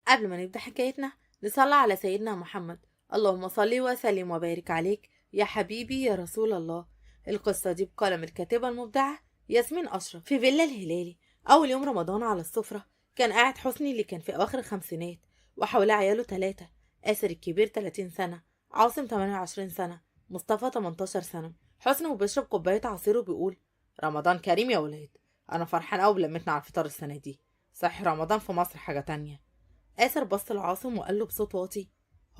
قبل ما نبدأ حكايتنا نصلي على سيدنا محمد، اللهم صل وسلم وبارك عليك يا حبيبي يا رسول الله. القصة دي بقلم الكاتبة المبدعة ياسمين أشرف. في فيلا الهلالي أول يوم رمضان على السفرة كان قاعد حسني اللي كان في أواخر الخمسينات وحواليه عياله 3، آسر الكبير 30 سنة، عاصم 28 سنة، مصطفى 18 سنة. حسني وبيشرب كوباية عصير وبيقول: رمضان كريم يا ولاد، أنا فرحان أوي بلمتنا على الفطار السنة دي، صح رمضان في مصر حاجة تانية. آسر بص لعاصم وقال له بصوت واطي: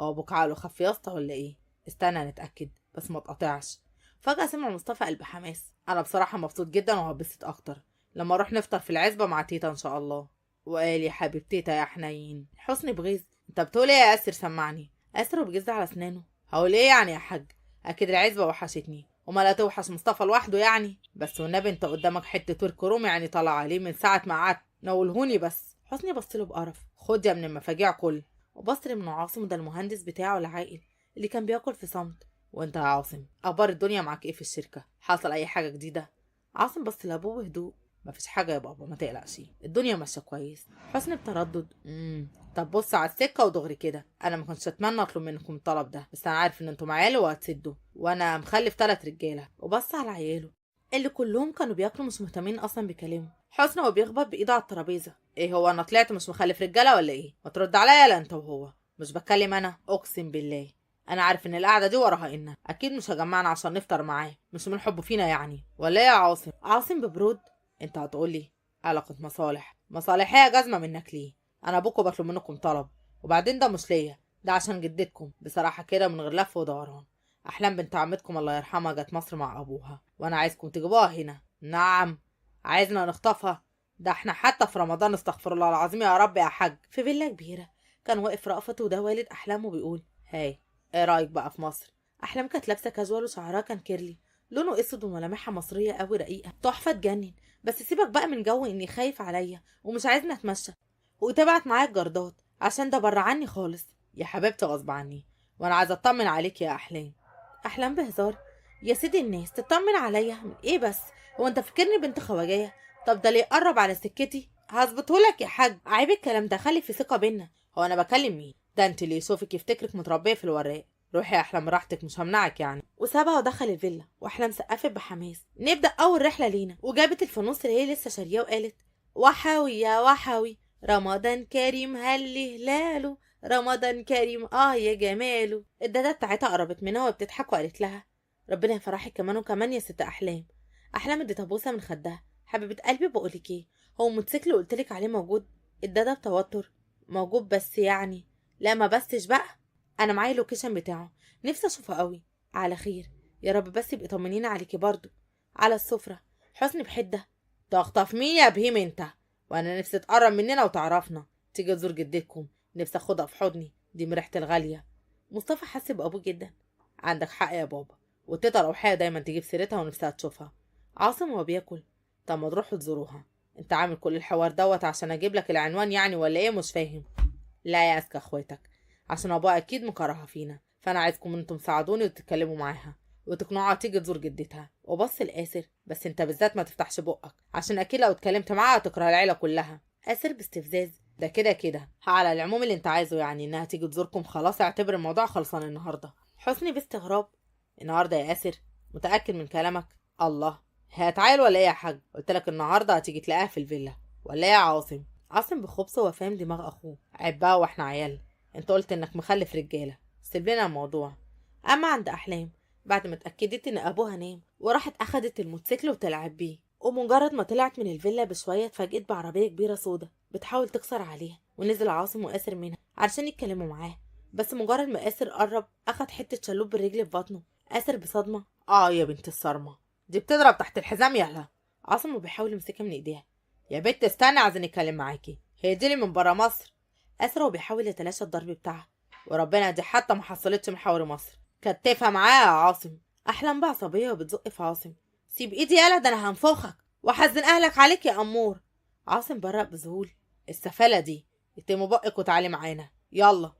هو أبوك عقله خف يا اسطى ولا إيه؟ استنى نتأكد بس ما تقاطعش. فجأة سمع مصطفى قلب حماس: أنا بصراحة مبسوط جدا وهبسط أكتر لما أروح نفطر في العزبة مع تيتا إن شاء الله. وقال: يا حبيب تيتا يا حنين. حسني بغيظ: أنت بتقول إيه يا آسر؟ سمعني. آسر وبجز على أسنانه: هقول إيه يعني يا حاج؟ أكيد العزبة وحشتني، وما لا توحش مصطفى لوحده يعني، بس والنبي أنت قدامك حتة ورك رومي يعني طلع عليه من ساعة ما قعدت، نولهوني بس. حسني بص له بقرف: خد يا من المفاجيع كل. وبص لابن عاصم، ده المهندس بتاعه العاقل اللي كان بياكل في صمت: وانت يا عاصم اخبار الدنيا معاك ايه في الشركة؟ حصل اي حاجة جديدة؟ عاصم بص لابوه بهدوء: مفيش حاجة يا بابا، ما تقلقش، الدنيا ماشية كويس. حسني بتردد: طب بص على السكة ودغري كده، انا ما كنتش اتمنى اطلب منكم الطلب ده، بس انا عارف ان انتم عيال وهتسدوا، وانا مخلف 3 رجاله. وبص على عياله اللي كلهم كانوا بياكلوا مش مهتمين اصلا بكلامه. حسني وهو بيخبط بايده على الترابيزة: ايه هو انا طلعت مش مخلف رجاله ولا ايه؟ ما ترد عليا لا انت وهو، مش بتكلم انا، اقسم بالله انا عارف ان القعدة دي وراها إن اكيد مش هجمعنا عشان نفطر معاه، مش من حبه فينا يعني، ولا ايه يا عاصم؟ عاصم ببرود: انت هتقولي علاقة مصالح، مصالح هي جزمه منك ليه؟ انا ابوكم بطلب منكم طلب، وبعدين ده مش ليا، ده عشان جدتكم. بصراحة كده من غير لف ودوران، احلام بنت عمتكم الله يرحمها جت مصر مع ابوها، وانا عايزكم تجيبوها هنا. نعم، عايزنا نخطفها؟ ده احنا حتى في رمضان، استغفر الله العظيم يا رب يا حاج. في فيلا كبيرة كان واقف رأفت وده والد احلام وبيقول: هاي ايه رايك بقى في مصر؟ احلام كانت لابسه كاجوال وشعرها كان curly لونه اسود وملامحها مصرية قوي رقيقه تحفة تجنن. بس سيبك بقى من جو اني خايف عليا ومش عايزني اتمشى وتبعت معايا الجردات عشان ده بره عني خالص. يا حبيبتي غصب عني، وانا عايزه اطمن عليك يا احلام. احلام بهزار: يا سيدي الناس تطمن عليا من ايه بس؟ هو انت فاكرني بنت خواجيه؟ طب ده ليه قرب على سكتي؟ هظبطهولك يا حاج، عيب الكلام ده، خلي في ثقة بينا. هو انا بكلم مين؟ ده انت اللي يشوفك يفتكرك متربيه في الوراق. روحي يا احلام راحتك، مش همنعك يعني. وسابها ودخل الفيلا، واحلام سقفت بحماس: نبدا اول رحله لينا. وجابت الفانوس اللي هي لسه شارياه وقالت: وحاوي يا وحاوي، رمضان كريم هل هلاله، رمضان كريم اه يا جماله. الداده بتاعتها قربت منها وبتضحك وقالت لها: ربنا يفرحك كمان وكمان يا ست احلام. احلام اديتها بوسه من خدها: حبيبه قلبي بقولك ايه، هو الموتوسيكل اللي قلتلك عليه موجود؟ الداده بتوتر: موجود بس يعني لا ما بسش بقى، انا معايا ال location بتاعه، نفسي اشوفه قوي. على خير يا رب، بس يبقى طمنينا عليكي برضو. على السفرة حسني بحده: تخطف مين يا بهيم انت؟ وانا نفسي تقرب مننا وتعرفنا، تيجي تزور جدتكم، نفسي اخدها في حضني، دي مريحه الغالية. مصطفى حس بابوه جدا: عندك حق يا بابا، وتيتا روحية دايما تجيب سيرتها ونفسها تشوفها. عاصم وهو بياكل: طب ما تروحوا تزوروها، انت عامل كل الحوار دوت عشان اجيب لك العنوان يعني ولا ايه؟ مش فاهم. لا يا اذكى اخواتك، عشان ابوها اكيد مكرهها فينا، فانا عايزكم انتم تساعدوني وتتكلموا معاها وتقنعوها تيجي تزور جدتها. وبص لآسر: بس انت بالذات ما تفتحش بقك، عشان اكيد لو اتكلمت معاها هتكره العيلة كلها. آسر باستفزاز: ده كده كده على العموم اللي انت عايزه يعني انها تيجي تزوركم، خلاص اعتبر الموضوع خلصان النهارده. حسني باستغراب: النهارده يا آسر؟ متاكد من كلامك؟ الله، هتعال ولا ايه يا حاج؟ قلت لك النهارده هتيجي تلاقيها في الفيلا ولا ايه يا عاصم؟ عاصم بخبث وفاهم دماغ اخوه: عيب بقى واحنا عيال، انت قلت انك مخلف رجاله، سيب لنا الموضوع. اما عند احلام بعد ما اتاكدت ان ابوها نام، وراحت اخدت الموتوسيكل وتلعب بيه، ومجرد ما طلعت من الفيلا بشوية اتفاجئت بعربيه كبيرة سودا بتحاول تكسر عليها، ونزل عاصم وآسر منها علشان يتكلموا معاه. بس مجرد ما آسر قرب اخد حتة شلوب بالرجل في بطنه. آسر بصدمة: اه يا بنت الصرمه، دي بتضرب تحت الحزام يالا. عاصم وبيحاول يمسكها من ايديها: يا بنت استنى، عايزين نتكلم معاكي، هي دي اللي من بره مصر. آسر وبيحاول يتلاشى الضرب بتاعها: وربنا دي حتى ما حصلتش من حوار مصر، كتفها معايا يا عاصم. احلام بعصبيه وبتزق في عاصم: سيب ايدي يالا، ده انا هنفخك واحزن اهلك عليك يا امور. عاصم برق بذهول: السفاله دي، اتموا بقك وتعالي معانا يلا.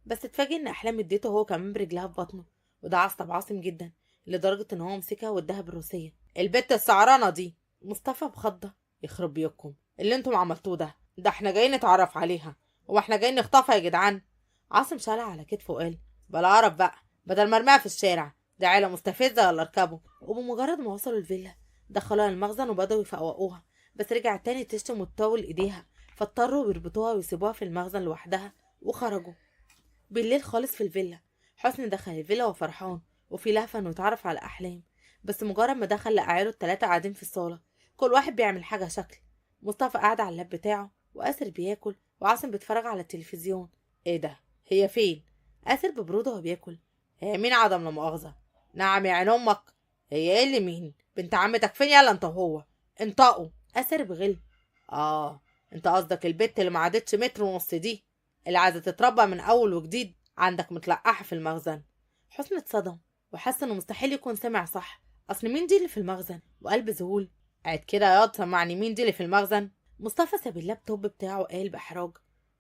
بس اتفاجئ ان احلام اديته هو كمان برجلها في بطنه، وده عصب عاصم جدا لدرجة ان هو مسكها واداها بالروسيه: البت السعرانه دي. مصطفى بخضه: يخرب بيوتكم اللي انتم عملتوه ده، ده احنا جايين نتعرف عليها هو احنا جايين نخطفها يا جدعان؟ عاصم شالها على كتفه وقال بلا قرف بقى، بدل ما ارميها في الشارع، ده عيله مستفزة، يلا اركبوا. وبمجرد ما وصلوا الفيلا دخلوها المخزن وبدأوا يفوقوها، بس رجعت تاني تشتم وتطول ايديها، فاضطروا يربطوها ويسيبوها في المخزن لوحدها وخرجوا. بالليل خالص في الفيلا، حسني دخل الفيلا وفرحان وفي لهفة انه يتعرف على احلام، بس مجرد ما دخل لقى عياله التلاتة قاعدين في الصالة، كل واحد بيعمل حاجة شكل. مصطفى قاعد على اللاب بتاعه، وآسر بياكل، وعاصم بيتفرج على التلفزيون. ايه ده؟ هي فين؟ آسر ببرودة وهو بياكل، هي مين عدم لا مؤاخذة؟ نعم يا عين امك، هي ايه اللي مين؟ بنت عمتك فين؟ يلا انت وهو انطقوا. آسر بغل، اه انت قصدك البت اللي ما عادتش متر ونص دي، اللي عايزه تتربى من اول وجديد، عندك متلقحه في المخزن. حسن اتصدم وحس انه مستحيل يكون سمع صح، اصل مين دي اللي في المخزن؟ وقال بذهول، قاعد كده يا واد سمعني مين دي اللي في المخزن؟ مصطفى ساب اللابتوب بتاعه وقال باحراج،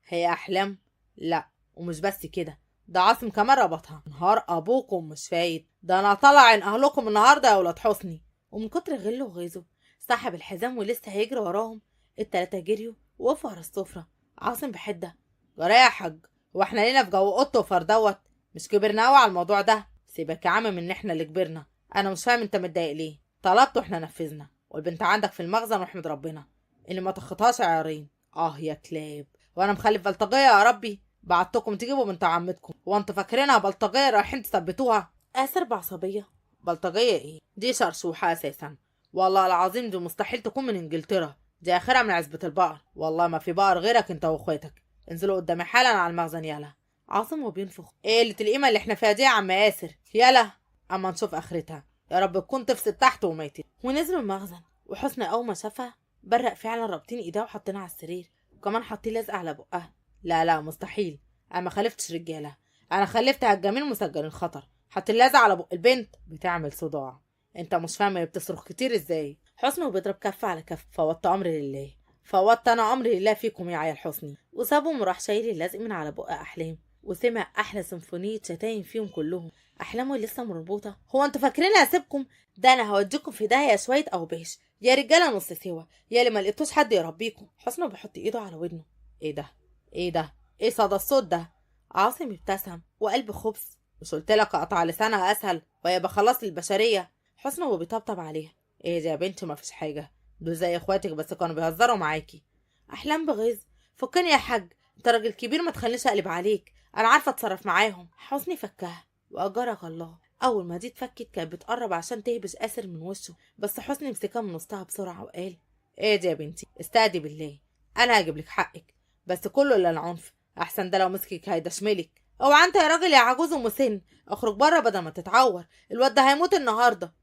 هي احلام؟ لا ومش بس كده، ده عاصم كمان ربطها. نهار ابوكم مش فايت، ده انا طالع عين اهلكم النهارده يا ولاد حسني. ومن كتر غله وغيظه سحب الحزام ولسه هيجري وراهم. التلاتة جريوا وقفوا على السفرة. عاصم بحده، جرى يا حاج، هو احنا لينا في جو قط وفر دوت؟ مش كبرنا قوي على الموضوع ده؟ سيبك يا عم من ان احنا اللي كبرنا، انا مش فاهم انت متضايق ليه، طلبت واحنا نفذنا، والبنت عندك في المخزن واحمد ربنا اللي ما تخطهاش عيارين. اه يا كلاب، وانا مخلف بلطجيه يا ربي، بعتكم تجيبوا بنت عمتكم وانتوا فاكرينها بلطجيه رايحين تثبتوها. آسر بعصبيه، بلطجيه ايه دي؟ شرشوحه اساسا، والله العظيم دي مستحيل تكون من انجلترا، دي اخرها من عزبه البقر، والله ما في بقر غيرك انت واخواتك، انزلوا قدامي حالا على المخزن يلا. عاصم وبينفخ، ايه اللي القيمة اللي احنا فيها دي يا عم آسر؟ يلا اما نشوف اخرتها، يا رب تكون تفسد تحت وماتت. ونزلوا المخزن، وحسن اول ما شافها برق فعلا، رابطين ايديها وحاطينها على السرير، وكمان حاطين لزقه على بقها. لا لا مستحيل، انا ما خلفتش رجاله، انا خلفت هجامين مسجلين خطر، حاطين لزقه على بق البنت بتعمل صداع، انت مش فاهم هي بتصرخ كتير ازاي. حسن وبيضرب كف على كف، فوضت امري لله، فوضت انا امري لله فيكم يا عيال حسني. وسابهم وراح شايل اللزق من على بق احلام، وسمع احلى سيمفونية شتايم فيهم كلهم. احلامه لسه مربوطة، هو انتوا فاكرين هسيبكم؟ ده انا هوديكم في داهية شوية اوباش يا رجاله نص سوا، يا اللي ما لقيتوش حد يربيكم. حسن بيحط ايده على ودنه، ايه ده؟ ايه ده؟ ايه صدى الصوت ده؟ عاصم ابتسم وقال بخبث، مش قلت لك اقطع لسانها اسهل ويبقى خلاص للبشرية. حسن وهو بيطبطب عليها، ايه ده يا بنتي ما فيش حاجة، دول زي اخواتك بس كانوا بيهزروا معاكي. احلام بغيظ، فكني يا حاج، انت راجل كبير ما تخلينيش اقلب عليك، انا عارفه اتصرف معاهم. حسني فكها واجرك الله. اول ما دي اتفكت كانت بتقرب عشان تهبش آسر من وشه، بس حسني مسكها من وسطها بسرعة وقال، ايه دي يا بنتي استهدي بالله، انا هجيب لك حقك، بس كله الا العنف، احسن ده لو مسكك هيدشملك. اوعى انت يا راجل يا عجوز ومسن، اخرج بره بدل ما تتعور، الواد ده هيموت النهارده.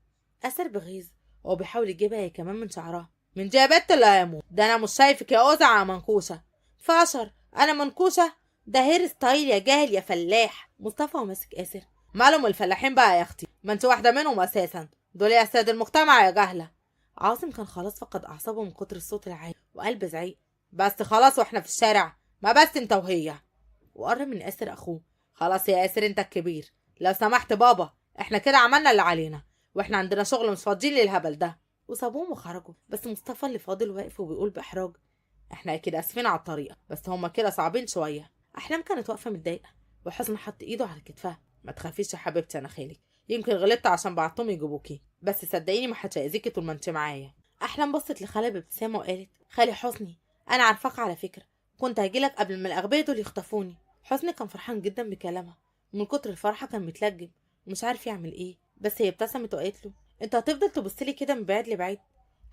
آسر بغيظ وهو بيحاول يجيبها هي كمان من شعرها، من دي يا بت اللي هيموت ده، انا مش شايفك يا قزعة منكوشه. فاشر انا منكوشه؟ ده hair style يا جاهل يا فلاح. مصطفى وماسك آسر، مالهم الفلاحين بقى يا اختي، ما انت واحدة منهم اساسا، دول يا سيد المجتمع يا جهله. عاصم كان خلاص فقد اعصابه من كتر الصوت العالي، وقال بزعيق، بس خلاص واحنا في الشارع، ما بس انت وهي. وقرب من آسر اخوه، خلاص يا آسر انت الكبير، لو سمحت بابا احنا كده عملنا اللي علينا، واحنا عندنا شغل مش فاضيين للهبل ده. وسابوهم وخرجوا، بس مصطفى اللي فاضل واقف وبيقول باحراج، احنا اكيد اسفين على الطريقة، بس هما كده صعبين شوية. احلام كانت واقفة متضايقة، وحسن حط ايده على كتفها، ما تخافيش يا حبيبتي انا خالك، يمكن غلطت عشان بعتهم يجيبوكي، بس صدقيني ما حدش هيأذيكي طول ما انت معايا. احلام بصت لخالها بابتسامة وقالت، خالي حسني انا عارفاك على فكرة، كنت هجيلك قبل ما الاغبياء دول يخطفوني. حسني كان فرحان جدا بكلامها، ومن كتر الفرحة كان متلجم ومش عارف يعمل ايه، بس هي ابتسمت وقالت له، انت هتفضل تبصلي كده من بعيد لبعيد؟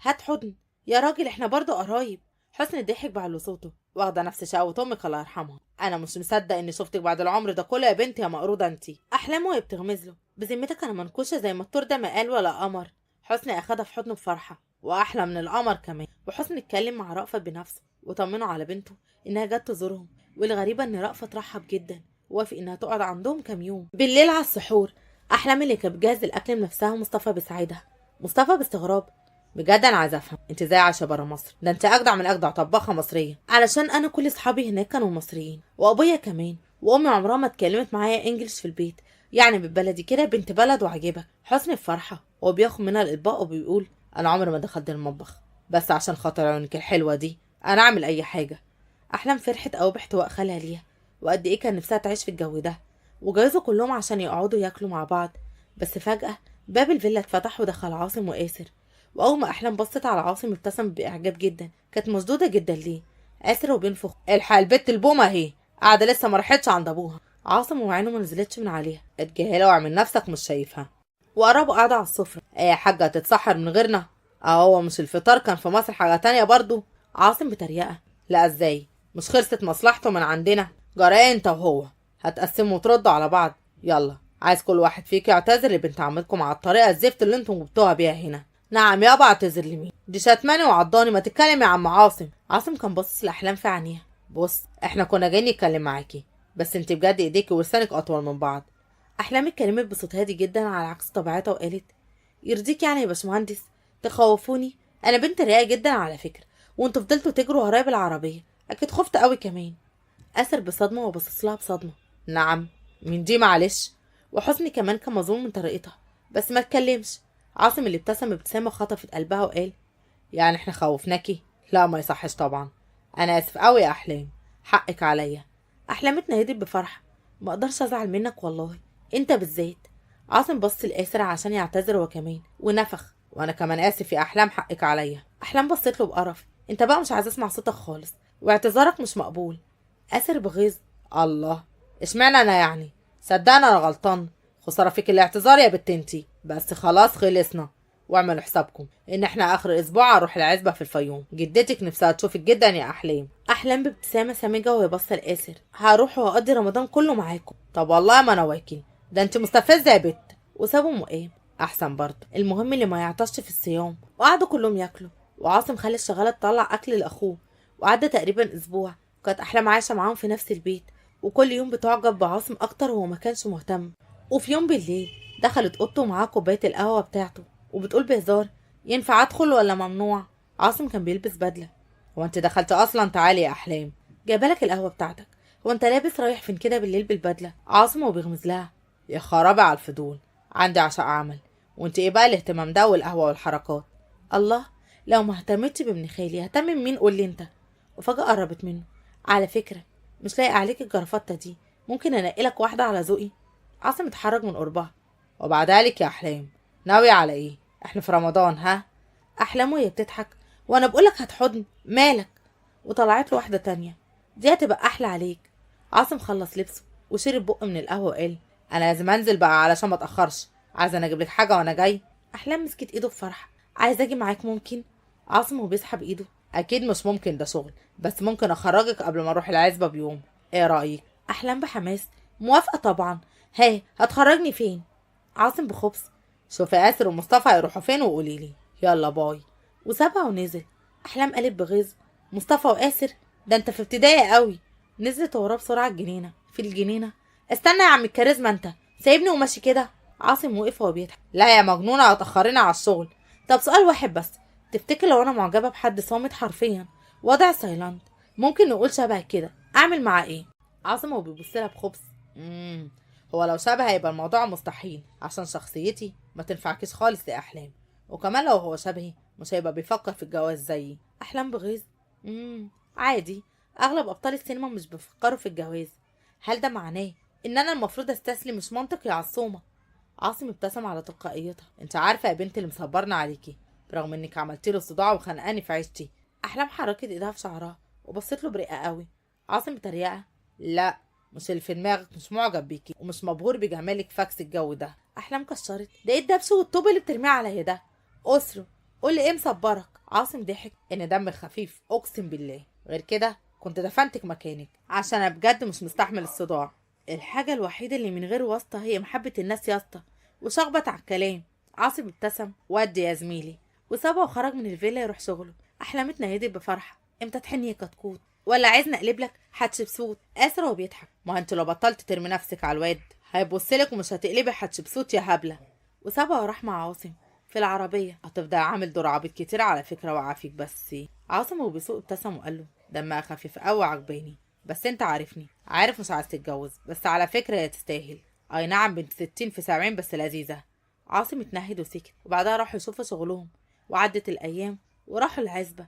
هات حضن يا راجل، احنا برضه قرايب. حسني ضحك بعلو صوته، واخده نفس شقاوة امك الله يرحمها، انا مش مصدق اني شفتك بعد العمر ده كله يا بنتي يا مقروضه انتي. احلام وهي بتغمز له، بذمتك انا منكوشه زي ما التور ده ما قال ولا قمر؟ حسني اخدها في حضنه بفرحة، واحلى من القمر كمان. وحسني اتكلم مع رأفت بنفسه وطمنه على بنته انها جت تزورهم، والغريبة ان رأفت رحب جدا ووافق انها تقعد عندهم كام يوم. بالليل على السحور، احلام اللي كانت بتجهز الاكل بنفسها ومصطفى بيساعدها. مصطفى باستغراب، بجد انا عايزه افهم انت ازاي عايشه بره مصر؟ ده انت اجدع من اجدع طباخه مصرية. علشان انا كل اصحابي هناك كانوا مصريين، وابويا كمان، وامي عمرها ما اتكلمت معايا انجلش في البيت، يعني بالبلدي كده بنت بلد وعجبك. حسني بفرحة وهو بياخد منها الاطباق وبيقول، انا عمري ما دخلت المطبخ، بس عشان خاطر عيونك الحلوة دي انا اعمل اي حاجة. أحلام فرحت أوي باحتواء خالها ليها، وقد إيه كان نفسها تعيش في الجو ده، وجوزوا كلهم عشان يقعدوا ياكلوا مع بعض. بس فجأة باب الفيلا اتفتح ودخل عاصم وآسر، وأول ما أحلام بصت على عاصم ابتسم بإعجاب جدا، كانت مشدودة جدا ليه. آسر وبينفخ: الحق البت البومة اهي قاعدة لسه ما راحتش عند أبوها. عاصم وعينه ما نزلتش من عليها: اتجاهلها واعمل نفسك مش شايفها. وقربوا قاعدة على السفرة. ايه يا حاجة هتتسحر من غيرنا؟ اهو مش الفطار كان في مصر حاجة تانية برضو؟ عاصم بتريقة: لا ازاي، مش خلصت مصلحته من عندنا؟ جرى انت وهو هتقسموا وتردوا على بعض. يلا عايز كل واحد فيك يعتذر لبنت عمتكم على الطريقة الزفت اللي انتم جبتوها بيها هنا. نعم يابا، اعتذر لمين؟ دي شتماني وعضاني، ما تتكلم يا عم عاصم. عاصم كان باصص لأحلام في عينيها: بص احنا كنا جايين نتكلم معاكي، بس انت بجد ايديكي ولسانك اطول من بعض. احلام اتكلمت بصوت هادي جدا على عكس طبيعتها وقالت: يرضيك يعني يا باشمهندس تخوفوني؟ انا بنت رقيقه جدا على فكرة، وانتوا فضلتوا تجروا ورايا بالعربية، اكيد خفت قوي كمان. اسر بصدمة وبصص لها بصدمة: نعم مين دي معلش؟ وحسني كمان كان مظلوم من طريقتها بس ما اتكلمش. عاصم اللي ابتسم ابتسامة خطفت قلبها وقال: يعني احنا خوفناكي؟ لا ما يصحش طبعا، انا اسف قوي يا احلام، حقك عليا. احلام اتنهدت بفرحة: ما اقدرش ازعل منك والله، انت بالذات. عاصم بص لآسر عشان يعتذر هو كمان ونفخ: وانا كمان اسف يا احلام، حقك عليا. احلام بصيت له بقرف: انت بقى مش عايز اسمع صوتك خالص، واعتذارك مش مقبول. آسر بغيظ: الله، اشمعنى انا يعني؟ صدقني انا غلطان، خسارة فيك الاعتذار يا بنت انتي. بس خلاص خلصنا، واعملوا حسابكم ان احنا اخر اسبوع هنروح العزبة في الفيوم، جدتك نفسها تشوفك جدا يا احلام. احلام بابتسامة سامجه وهي باصة لآسر: هروح وهقضي رمضان كله معاكم. طب والله ما انا واكل، ده انت مستفزة يا بت. وسابهم وقام. احسن برضه، المهم اللي ما يعطش في الصيام. وقعدوا كلهم ياكلوا، وعاصم خلى الشغاله تطلع اكل لاخوه. وقعد تقريبا اسبوع كانت احلام عايشه معاهم في نفس البيت، وكل يوم بتعجب بعاصم اكتر وهو ما كانش مهتم. وفي يوم بالليل دخلت اوضته معاه كوباية القهوة بتاعته وبتقول بهزار: ينفع ادخل ولا ممنوع؟ عاصم كان بيلبس بدله: هو انت دخلت اصلا؟ تعالي يا احلام، جايبالك القهوة بتاعتك، هو انت لابس رايح فين كده بالليل بالبدله؟ عاصم وبيغمز لها: يا خرابي على الفضول، عندي عشاء عمل، وانت ايه بقى الاهتمام ده والقهوة والحركات؟ الله، لو ما اهتمتش بابن خالي ههتم بمين؟ قول لي انت. وفجاة قربت منه: على فكرة مش لايق عليك الجرافته دي، ممكن انقلك واحدة على ذوقي؟ عاصم اتحرج من قربها: وبعدها لك يا احلام، ناوية على ايه؟ احنا في رمضان ها؟ احلام وهي بتضحك: وانا بقولك هتحضن مالك. وطلعت له واحدة تانية: دي هتبقى احلى عليك. عاصم خلص لبسه وشرب بق من القهوة وقال: انا لازم انزل بقى علشان ما اتاخرش، عايزه انا اجيب لك حاجة وانا جاي. احلام مسكت ايده بفرحة: عايزه اجي معاك ممكن؟ عاصم وبيسحب ايده: اكيد مش ممكن، ده شغل، بس ممكن اخرجك قبل ما اروح العزبة بيوم، ايه رايك؟ احلام بحماس: موافقة طبعا، ها هتخرجني فين؟ عاصم بخبث: شوفي آسر ومصطفى هيروحوا فين وقولي لي، يلا باي. وسابها ونزل. احلام قالت بغيظ: مصطفى وآسر؟ ده انت في ابتدائي قوي. نزلت وراه بسرعة الجنينة. في الجنينة: استنى يا عم الكاريزما، انت سايبني وماشي كده؟ عاصم وقف وهو بيضحك: لا يا مجنونة، هتاخرينا على الشغل. طب سؤال واحد بس، تفتكر لو انا معجبه بحد صامت حرفيا وضع silent ممكن نقول شبه كده، اعمل معاه ايه؟ عاصم وهو بيبص لها بخبث: هو لو شبه هيبقى الموضوع مستحيل، عشان شخصيتي ما تنفعكيش خالص يا احلام، وكمان لو هو شبهي مش هيبقى بيفكر في الجواز زيي. احلام بغيظ: عادي، اغلب ابطال السينما مش بيفكروا في الجواز، هل ده معناه ان انا المفروض استسلم؟ مش منطق يا عصومه. عاصم ابتسم على تلقائيتها: انت عارفه يا بنت اللي مصبرنا عليكي برغم انك عملتي له صداع وخنقاني في عيشتي. احلام حركت ايدها في شعرها وبصيت له برقه قوي. عاصم بتريقه: لا مش اللي في دماغك، مش معجب بيكي ومش مبهور بجمالك، فاكس الجو ده. احلام كشرت: ده ايه الدبش والطوب اللي بترميه عليا ده؟ اسره قول لي ايه مصبرك؟ عاصم ضحك: ان دمك خفيف اقسم بالله، غير كده كنت دفنتك مكانك، عشان انا بجد مش مستحمل الصداع. الحاجة الوحيدة اللي من غير واسطه هي محبة الناس يا اسطى، وشخبط على الكلام. عاصم ابتسم: ودي يا زميلي. وسابها وخرج من الفيلا يروح شغله. احلام اتنهدت بفرحة: امتى تحني يا كتكوت؟ ولا عايزني اقلب لك حتشبسوت؟ آسر وهو بيضحك: ما انت لو بطلت ترمي نفسك على الواد هيبصلك ومش هتقلبي حتشبسوت يا هبلة. وسابها وراح مع عاصم في العربية. هتفضل عامل دور عبيط كتير على فكرة وعافيك بس. عاصم وهو بيسوق ابتسم وقال له: دمها خفيف قوي عجباني، بس انت عارفني، عارف مش عايز تتجوز، بس على فكرة هي تستاهل، اي نعم بنت 60 في 70 بس لذيذة. عاصم اتنهد وسكت، وبعدها راحوا يشوفوا شغلهم. وعدت الايام وراحوا العزبة.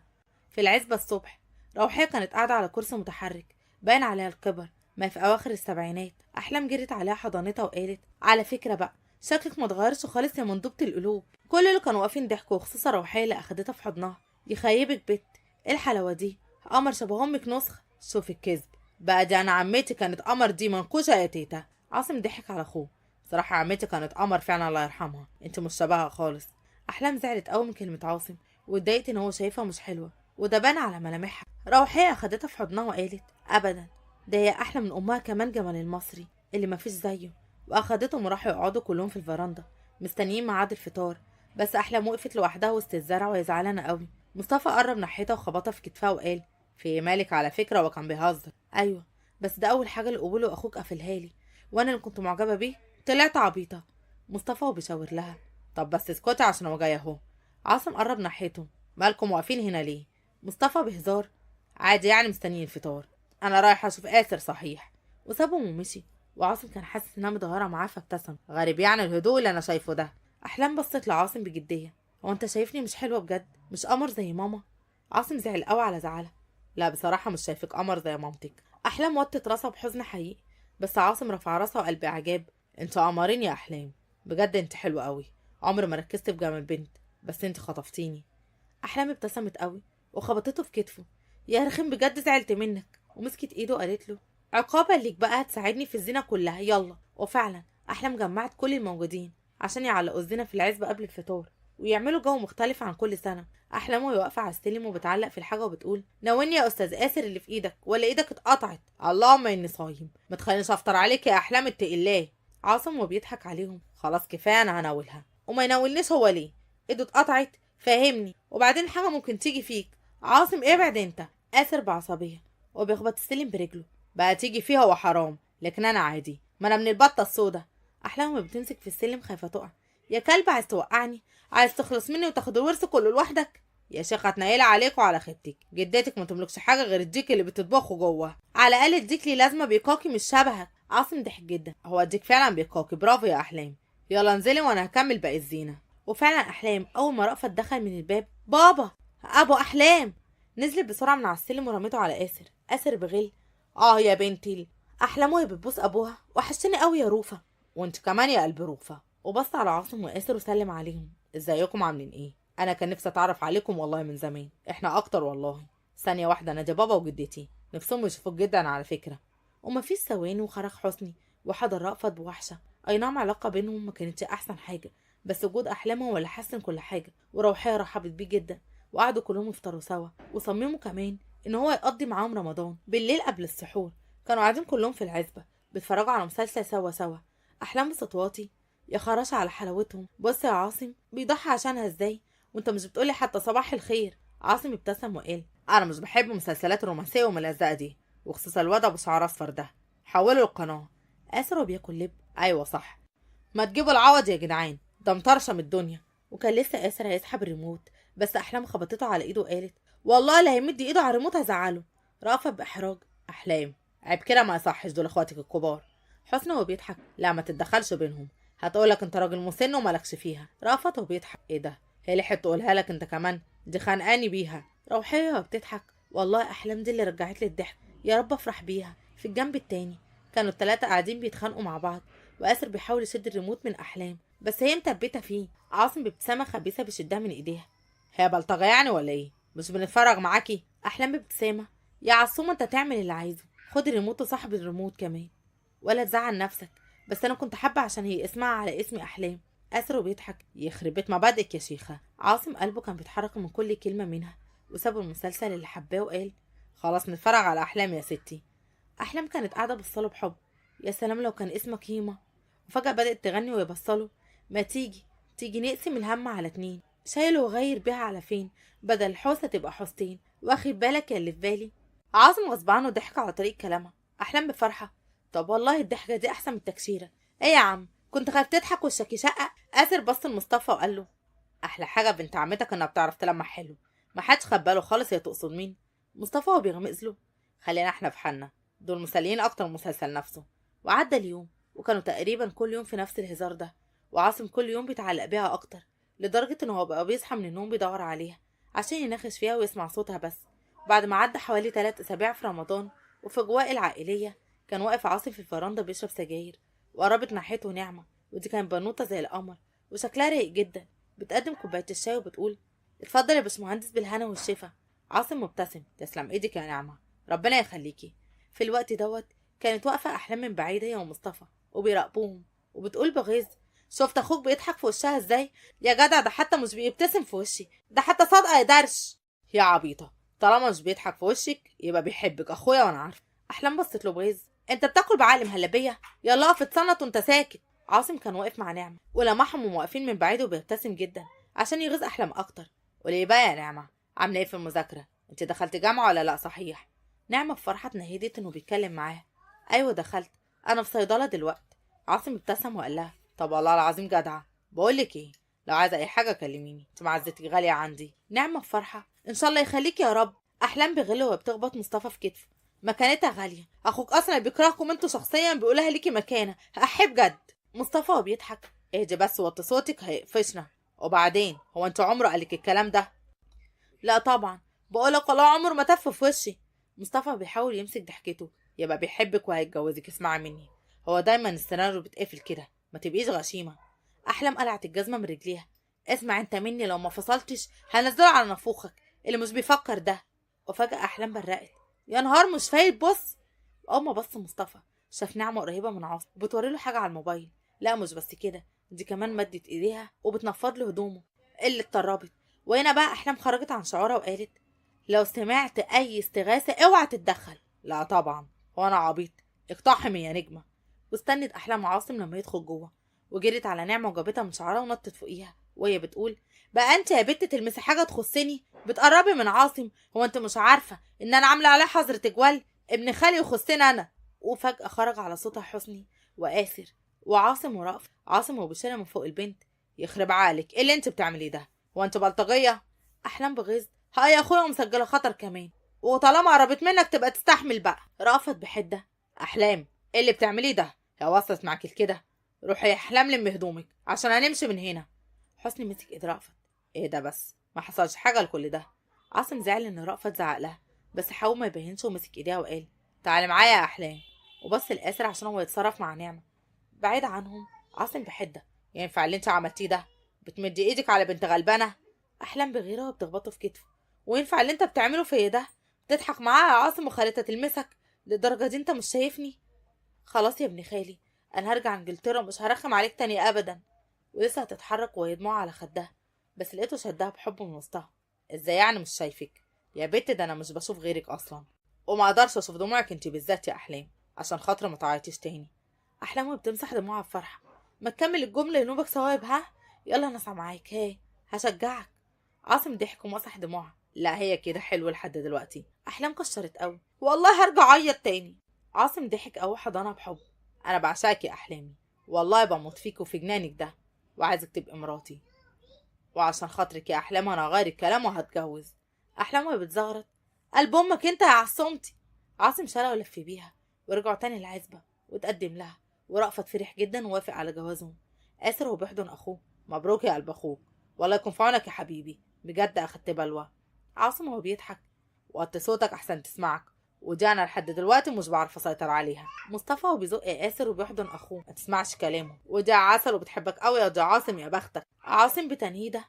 في العزبة الصبح روحية كانت قاعدة على كرسي متحرك باين عليها الكبر، ما في اواخر السبعينات. احلام جرت عليها حضنتها وقالت على فكرة بقى شكلك ما اتغيرش خالص يا مندوبه القلوب. كل اللي كانوا واقفين ضحكوا، وخصوصا روحية اللي اخدتها في حضنها. يخيبك بت، ايه الحلاوة دي؟ قمر شبه امك نسخه. شوف الكذب بقى، دي انا عمتي كانت قمر، دي منقوشه يا تيتا. عاصم ضحك على اخوه، صراحة عمتي كانت قمر فعلا الله يرحمها، انت مش شبهها خالص. احلام زعلت قوي من كلمة عاصم واتضايقت ان هو شايفها مش حلوة، وده بان على ملامحها. روحية اخدتها في حضنها وقالت ابدا، ده هي احلى من امها كمان، جمال المصري اللي مفيش زيه. واخدتهم وراحوا يقعدوا كلهم في الفرندا مستنيين ميعاد الفطار. بس احلام وقفت لوحدها وسط الزرع وهي زعلانة قوي. مصطفى قرب ناحيتها وخبطها في كتفها وقال في مالك؟ على فكرة هو كان بيهزر. ايوه بس ده اول حاجة لقبوله واخوك قفلها لي، وانا اللي كنت معجبه بيه طلعت عبيطه. مصطفى وبيشاور لها طب بس اسكتي عشان هو جاي اهو. عاصم قرب ناحيته، مالكم واقفين هنا ليه؟ مصطفى بهزار، عادي يعني مستنيين الفطار، انا رايح اشوف آسر صحيح. وسابهم ومشي. وعاصم كان حاسس انها متغيرة معاه فابتسم، غريب يعني الهدوء اللي انا شايفه ده. احلام بصت لعاصم بجدية، هو انت شايفني مش حلوة بجد؟ مش قمر زي ماما؟ عاصم زعل قوي على زعلها، لا بصراحة مش شايفك قمر زي مامتك. احلام وطت راسها بحزن حقيقي، بس عاصم رفع راسها وقال باعجاب انتوا قمرين يا احلام، بجد انت حلوة قوي، عمر ما ركزت في جمال بنت، بس انت خطفتيني. احلام ابتسمت قوي وخبطته في كتفه، يا رخم بجد زعلت منك. ومسكت ايده وقالت له عقابا ليك بقى هتساعدني في الزينة كلها يلا. وفعلا احلام جمعت كل الموجودين عشان يعلقوا الزينة في العزبة قبل الفطار ويعملوا جو مختلف عن كل سنة. احلام وهي واقفة على السلم وبتعلق في الحاجة وبتقول ناولني يا استاذ آسر اللي في ايدك، ولا ايدك اتقطعت؟ اللهم اني صايم، ما تخلينيش افطر عليك يا احلام اتقي الله. عاصم وبيضحك عليهم، خلاص كفاية انا هناولها. وما يناولنيش هو ليه؟ ايده اتقطعت فاهمني، وبعدين حاجة ممكن تيجي فيك. عاصم ابعد انت. آسر بعصبيه وبيخبط السلم برجله، بقى تيجي فيها وحرام، لكن انا عادي، ما انا من البطة السودا. احلام بتمسك في السلم خايفة تقع، يا كلب عايز توقعني؟ عايز تخلص مني وتاخد الورث كله لوحدك؟ يا شيخ هتنيل عليك وعلى خيبتك، جدتك ما تملكش حاجة غير الديك اللي بتطبخه جوه، على الاقل الديك ليه لازمه بيقاكي مش شبهك. عاصم ضحك جدا، هو الديك فعلا بيقاكي، برافو يا احلام، يلا انزلي وانا هكمل باقي الزينة. وفعلا احلام اول ما رأفت دخل من الباب، بابا ابو احلام، نزلت بسرعة من على السلم ورميته على آسر. آسر بغل، اه يا بنتي. احلام وهي بتبوس ابوها، وحشتني قوي يا روفه. وانت كمان يا قلب روفه. وبص على عاصم وآسر وسلم عليهم، ازيكم عاملين ايه؟ انا كان نفسي اتعرف عليكم والله من زمان. احنا اكتر والله. ثانية واحدة، انا دي بابا وجدتي نفسهم يشوفوك جدا على فكرة. وما فيش ثواني وخرج حسني وحضر رأفت بوحشه. اي نعم علاقة بينهم ما كانتش احسن حاجة، بس وجود احلام هو اللي حسن كل حاجة. وروحيه رحبت بيه جدا، وقعدوا كلهم يفطروا سوا، وصمموا كمان ان هو يقضي معاهم رمضان. بالليل قبل السحور كانوا قاعدين كلهم في العزبة بيتفرجوا على مسلسل سوا سوا. احلام بصوت واطي، يا خراشة على حلاوتهم، بص يا عاصم بيضحي عشانها ازاي، وانت مش بتقولي حتى صباح الخير. عاصم ابتسم وقال انا مش بحب المسلسلات الرومانسية والملزقه دي، وخصوصا الواد ابو شعر اصفر ده، حولوا القناة. آسر وبياكل لب، ايوه صح، ما تجيبوا العوض يا جدعان، ده مطرشم الدنيا. وكان لسه آسر هيسحب الريموت، بس احلام خبطته على ايده وقالت والله لا هيمد ايده على الريموت هزعله. رأفت باحراج، احلام عيب كده، ما يصحش، دول اخواتك الكبار. حسن وهو بيضحك، لا ما تتدخلش بينهم، هتقولك انت راجل مسن ومالكش فيها. رأفت وهو بيضحك، ايه ده، هي لحقت تقولها لك انت كمان، دي خانقاني بيها. روحية وبتضحك، والله احلام دي اللي رجعت لي الضحك، يا رب افرح بيها. في الجنب التاني كانوا الثلاثة قاعدين بيتخانقوا مع بعض، وآسر بيحاول يشد الريموت من احلام بس هي مثبتة فيه. عاصم بابتسامة خبيثة بيشدها من ايديها، هي بلطجه يعني ولا ايه؟ مش بنتفرج معاكي؟ احلام بابتسامة، يا عصومه انت تعمل اللي عايزه، خد الريموت وصاحب الريموت كمان، ولا تزعل نفسك، بس انا كنت حابة عشان هي اسمها على اسمي احلام. آسر وبيضحك، يخرب بيت مبادئك يا شيخه. عاصم قلبه كان بيتحرك من كل كلمة منها، وساب المسلسل اللي حباه وقال خلاص نتفرج على احلام يا ستي. احلام كانت قاعدة بصله بحب، يا سلام لو كان اسمك هيما. وفجاة بدات تغني وهي بصله، ما تيجي تيجي نقسم الهم على اتنين، شايله وغير بيها على فين، بدل الحوسة تبقى حوستين، واخد بالك يا اللي في بالي. عاصم غصب عنه ضحك على طريق كلامها. احلام بفرحة، طب والله الضحكة دي احسن من التكشيره، ايه يا عم كنت خايف تضحك وشك يشقق. آسر بص لمصطفى وقال له احلى حاجة بنت عمتك انها بتعرف تلمح حلو، ما حدش خد باله خالص، هي تقصد مين؟ مصطفى وهو بيغمز له، خلينا احنا في حالنا، دول مسليين اكتر من المسلسل نفسه. وعدى اليوم وكانوا تقريبا كل يوم في نفس الهزار ده، وعاصم كل يوم بيتعلق بيها اكتر، لدرجة ان هو بقى بيصحى من النوم بيدور عليها عشان يناقش فيها ويسمع صوتها بس. بعد ما عدى حوالي 3 أسابيع في رمضان وفي أجواء العائلية، كان واقف عاصم في الفرندة بيشرب سجاير، وقربت ناحيته نعمة، ودي كانت بنوتة زي القمر وشكلها رايق جدا، بتقدم كوباية الشاي وبتقول اتفضل يا باشمهندس بالهنا والشفا. عاصم مبتسم، تسلم ايدك يا نعمة، ربنا يخليكي. في الوقت دوت كانت واقفة أحلام من بعيد هي ومصطفى وبيراقبوهم، وبتقول بغيظ شفت اخوك بيضحك في وشها ازاي يا جدع، ده حتى مش بيبتسم في وشي، ده حتى صادقة يا درش. يا عبيطة، طالما مش بيضحك في وشك يبقى بيحبك اخويا وانا عارفه. احلام بصت له بغيظ، انت بتاكل بعقل مهلبية، يلا اقف اتصنت وانت ساكت. عاصم كان واقف مع نعمه ولمحهم واقفين من بعيد وبيبتسم جدا عشان يغيظ احلام اكتر. قولي بقى يا نعمه، عامله ايه في المذاكرة؟ انت دخلت جامعه ولا لا؟ صحيح. نعمه بفرحة اتنهدت انه بيتكلم معاها، ايوه دخلت، انا في صيدلة دلوقتي. عاصم ابتسم وقال لها طب والله العظيم جدعه، بقولك ايه، لو عايزه اي حاجة كلميني، انت معزتك غالية عندي. نعمه بفرحة ان شاء الله يخليك يا رب. احلام بغل وبتخبط مصطفى في كتفه، مكانتها غالية، اخوك اصلا بيكرهكم انتوا شخصيا، بيقولها ليكي مكانه، احب جد. مصطفى وبيضحك، اهدي بس وطي صوتك هيقفشنا، وبعدين هو انت عمره قالك الكلام ده؟ لا طبعا، بقولك والله عمره ما تف في وشي. مصطفى بيحاول يمسك ضحكته، يبقى بيحبك وهيتجوزك، اسمعي مني، هو دايما السيناريو بيتقفل كده، ما تبقيش غشيمه. احلام قلعت الجزمة من رجليها، اسمع انت مني لو ما فصلتش هنزله على نافوخك اللي مش بيفكر ده. وفجاة احلام برقت، يا نهار مش فايت بص. اول ما بص مصطفى شاف نعمه قريبه من عاصم وبتوري له حاجة على الموبايل، لا مش بس كده، دي كمان مدت ايديها وبتنفض له هدومه اللي اتطربت. وهنا بقى احلام خرجت عن شعورها وقالت لو سمعت اي استغاثة اوعى تتدخل. لا طبعا، هو انا عبيط، اقتحمي يا نجمه. واستنت احلام عاصم لما يدخل جوه، وجرت على نعمه وجابتها من شعرها ونطت فوقيها وهي بتقول بقى انت يا بت تلمسي حاجة تخصني، بتقربي من عاصم، هو انت مش عارفه ان انا عامله عليه حظر تجوال، ابن خالي يخصني انا. وفجاة خرج على صوتها حسني وآسر وعاصم ورأفت. عاصم وبشير من فوق البنت، يخرب عقلك ايه اللي انت بتعمليه ده، هو انت بلطجيه؟ احلام بغيظ، ها يا اخويا ومسجله خطر كمان، وطالما قربت منك تبقى تستحمل بقى. رأفت بحده، احلام ايه اللي بتعمليه ده، يا وصلت معاك كده، روحي يا احلام لمي هدومك عشان هنمشي من هنا. حسني مسك ايد رأفت، ايه ده بس، ما حصلش حاجة لكل ده. عاصم زعل ان رأفت زعق لها، بس حاول ما يبينش ومسك ايديها وقال تعالي معايا يا احلام، وبص لآسر عشان هو يتصرف مع نعمه. بعيد عنهم عاصم بحده، ينفع اللي انت عملتيه ده؟ بتمدي ايدك على بنت غلبانه؟ احلام بغيره وبتخبطه في كتفه، وينفع اللي انت بتعمله فيا ده؟ بتضحك معاها يا عاصم وخلتها تلمسك للدرجة دي، انت مش شايفني؟ خلاص يا ابن خالي، انا هرجع انجلترا ومش هرخم عليك تاني ابدا. ولسه هتتحرك وهي دموعها على خدها، بس لقيته شدها بحب من وسطها. ازاي يعني مش شايفك يا بت؟ ده انا مش بشوف غيرك اصلا، وما اقدرش اشوف دموعك انت بالذات يا احلام، عشان خاطر ما تعيطيش تاني. احلام بتمسح دموعها بفرحة، ما تكمل الجملة ينوبك ثواب، ها يلا انا معاك، هاي هشجعك. عاصم ضحك ومسح دموعها، لا هي كده حلوة لحد دلوقتي. احلام كشرت قوي، والله هرجع اعيط تاني. عاصم ضحك قوي حضنها بحب، انا بعشقك يا احلامي، والله بموت فيك وفي جنانك ده، وعايزك تبقي مراتي، وعشان خاطرك يا احلام انا هغير الكلام وهتجوز. احلام وهي بتزغرط، قلب امك انت يا عصمتي. عاصم شالها ولف بيها ورجعوا تاني العزبة وتقدم لها، ورأفت فرح جدا ووافق على جوازهم. آسر وهو بيحضن اخوه، مبروك يا قلب اخوك، والله يكون في عونك يا حبيبي، بجد اخدت بلوه. عاصم وهو بيضحك، وطي صوتك احسن تسمعك، ودي انا لحد دلوقتي مش بعرف اسيطر عليها. مصطفى وبيزق آسر وبيحضن اخوه، ما تسمعش كلامه، ودي عسل وبتحبك قوي يا دي عاصم يا بختك. عاصم بتنهيده،